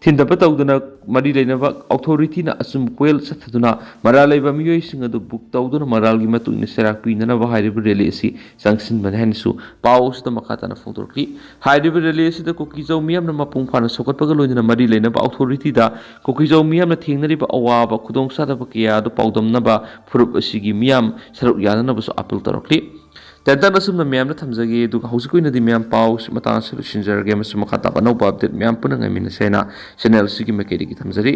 ꯊꯤꯟꯗꯕ ꯇꯧꯗꯅ ꯃꯔꯤ ꯂꯩꯅꯕ authorityꯅ ꯑꯆꯨꯝꯕ ꯋꯥꯌꯦꯜ ꯆꯠꯊꯗꯨꯅ ꯃꯔꯥꯜ ꯂꯩꯕ ꯃꯤꯑꯣꯏꯁꯤꯡ ꯑꯗꯨ book ꯇꯧꯗꯨꯅ ꯃꯔꯥꯜꯒꯤ ꯃꯇꯨꯡ ꯏꯟꯅ ꯆꯩꯔꯥꯛ ꯄꯤꯅꯅꯕ ꯍꯥꯏꯔꯤꯕ rally ꯑꯁꯤ ꯆꯪꯁꯤꯟꯕꯅꯤ ꯍꯥꯏꯅꯁꯨ ꯄꯥꯎ ꯑꯁꯤꯗ ꯃꯈꯥ ꯇꯥꯅ ꯐꯣꯡꯗꯣꯔꯛꯂꯤ꯫ ꯍꯥꯏꯔꯤꯕ rally ꯑꯁꯤꯗ ꯀꯨꯀꯤꯖꯧ ꯃꯤꯌꯥꯝꯅ ꯃꯄꯨꯡ ꯐꯥꯅ ꯁꯧꯒꯠꯄꯒ ꯂꯣꯏꯅꯅ ꯃꯔꯤ ꯂꯩꯅꯕ authorityꯗ ꯀꯨꯀꯤꯖꯧ ꯃꯤꯌꯥꯝꯅ ꯊꯦꯡꯅꯔꯤꯕ ꯑꯋꯥꯕ ꯈꯨꯗꯣꯡꯆꯥꯗꯕ ꯀꯌꯥ ꯑꯗꯨ ꯄꯥꯎꯗꯝꯅꯕ ꯐꯨꯔꯨꯞ ꯑꯁꯤꯒꯤ ꯃꯤꯌꯥꯝ ꯁꯔꯨꯛ ꯌꯥꯅꯅꯕꯁꯨ appeal ꯇꯧꯔꯛꯂꯤ꯫ ꯇꯦꯟꯇꯛꯅ ꯁꯨꯝꯅ ꯃꯌꯥꯝꯗ ꯊꯝꯖꯒꯦ, ꯑꯗꯨꯒ ꯍꯧꯖꯤꯛꯀꯤ ꯑꯣꯏꯅꯗꯤ ꯃꯌꯥꯝ ꯄꯥꯎ ꯃꯇꯥꯡ ꯑꯁꯤ ꯂꯣꯏꯁꯤꯟꯖꯔꯒꯦ, ꯑꯃꯁꯨꯡ ꯃꯈꯥ ꯇꯥꯕ ꯑꯅꯧꯕ ꯑꯞꯗꯦꯠ ꯃꯌꯥꯝ ꯄꯨꯟꯅ ꯉꯥꯏꯃꯤꯟꯅꯁꯦ ꯍꯥꯏꯅ ꯆꯦꯅꯦꯜ ꯑꯁꯤꯒꯤ ꯃꯥꯏꯀꯩꯗꯒꯤ ꯊꯝꯖꯔꯤ꯫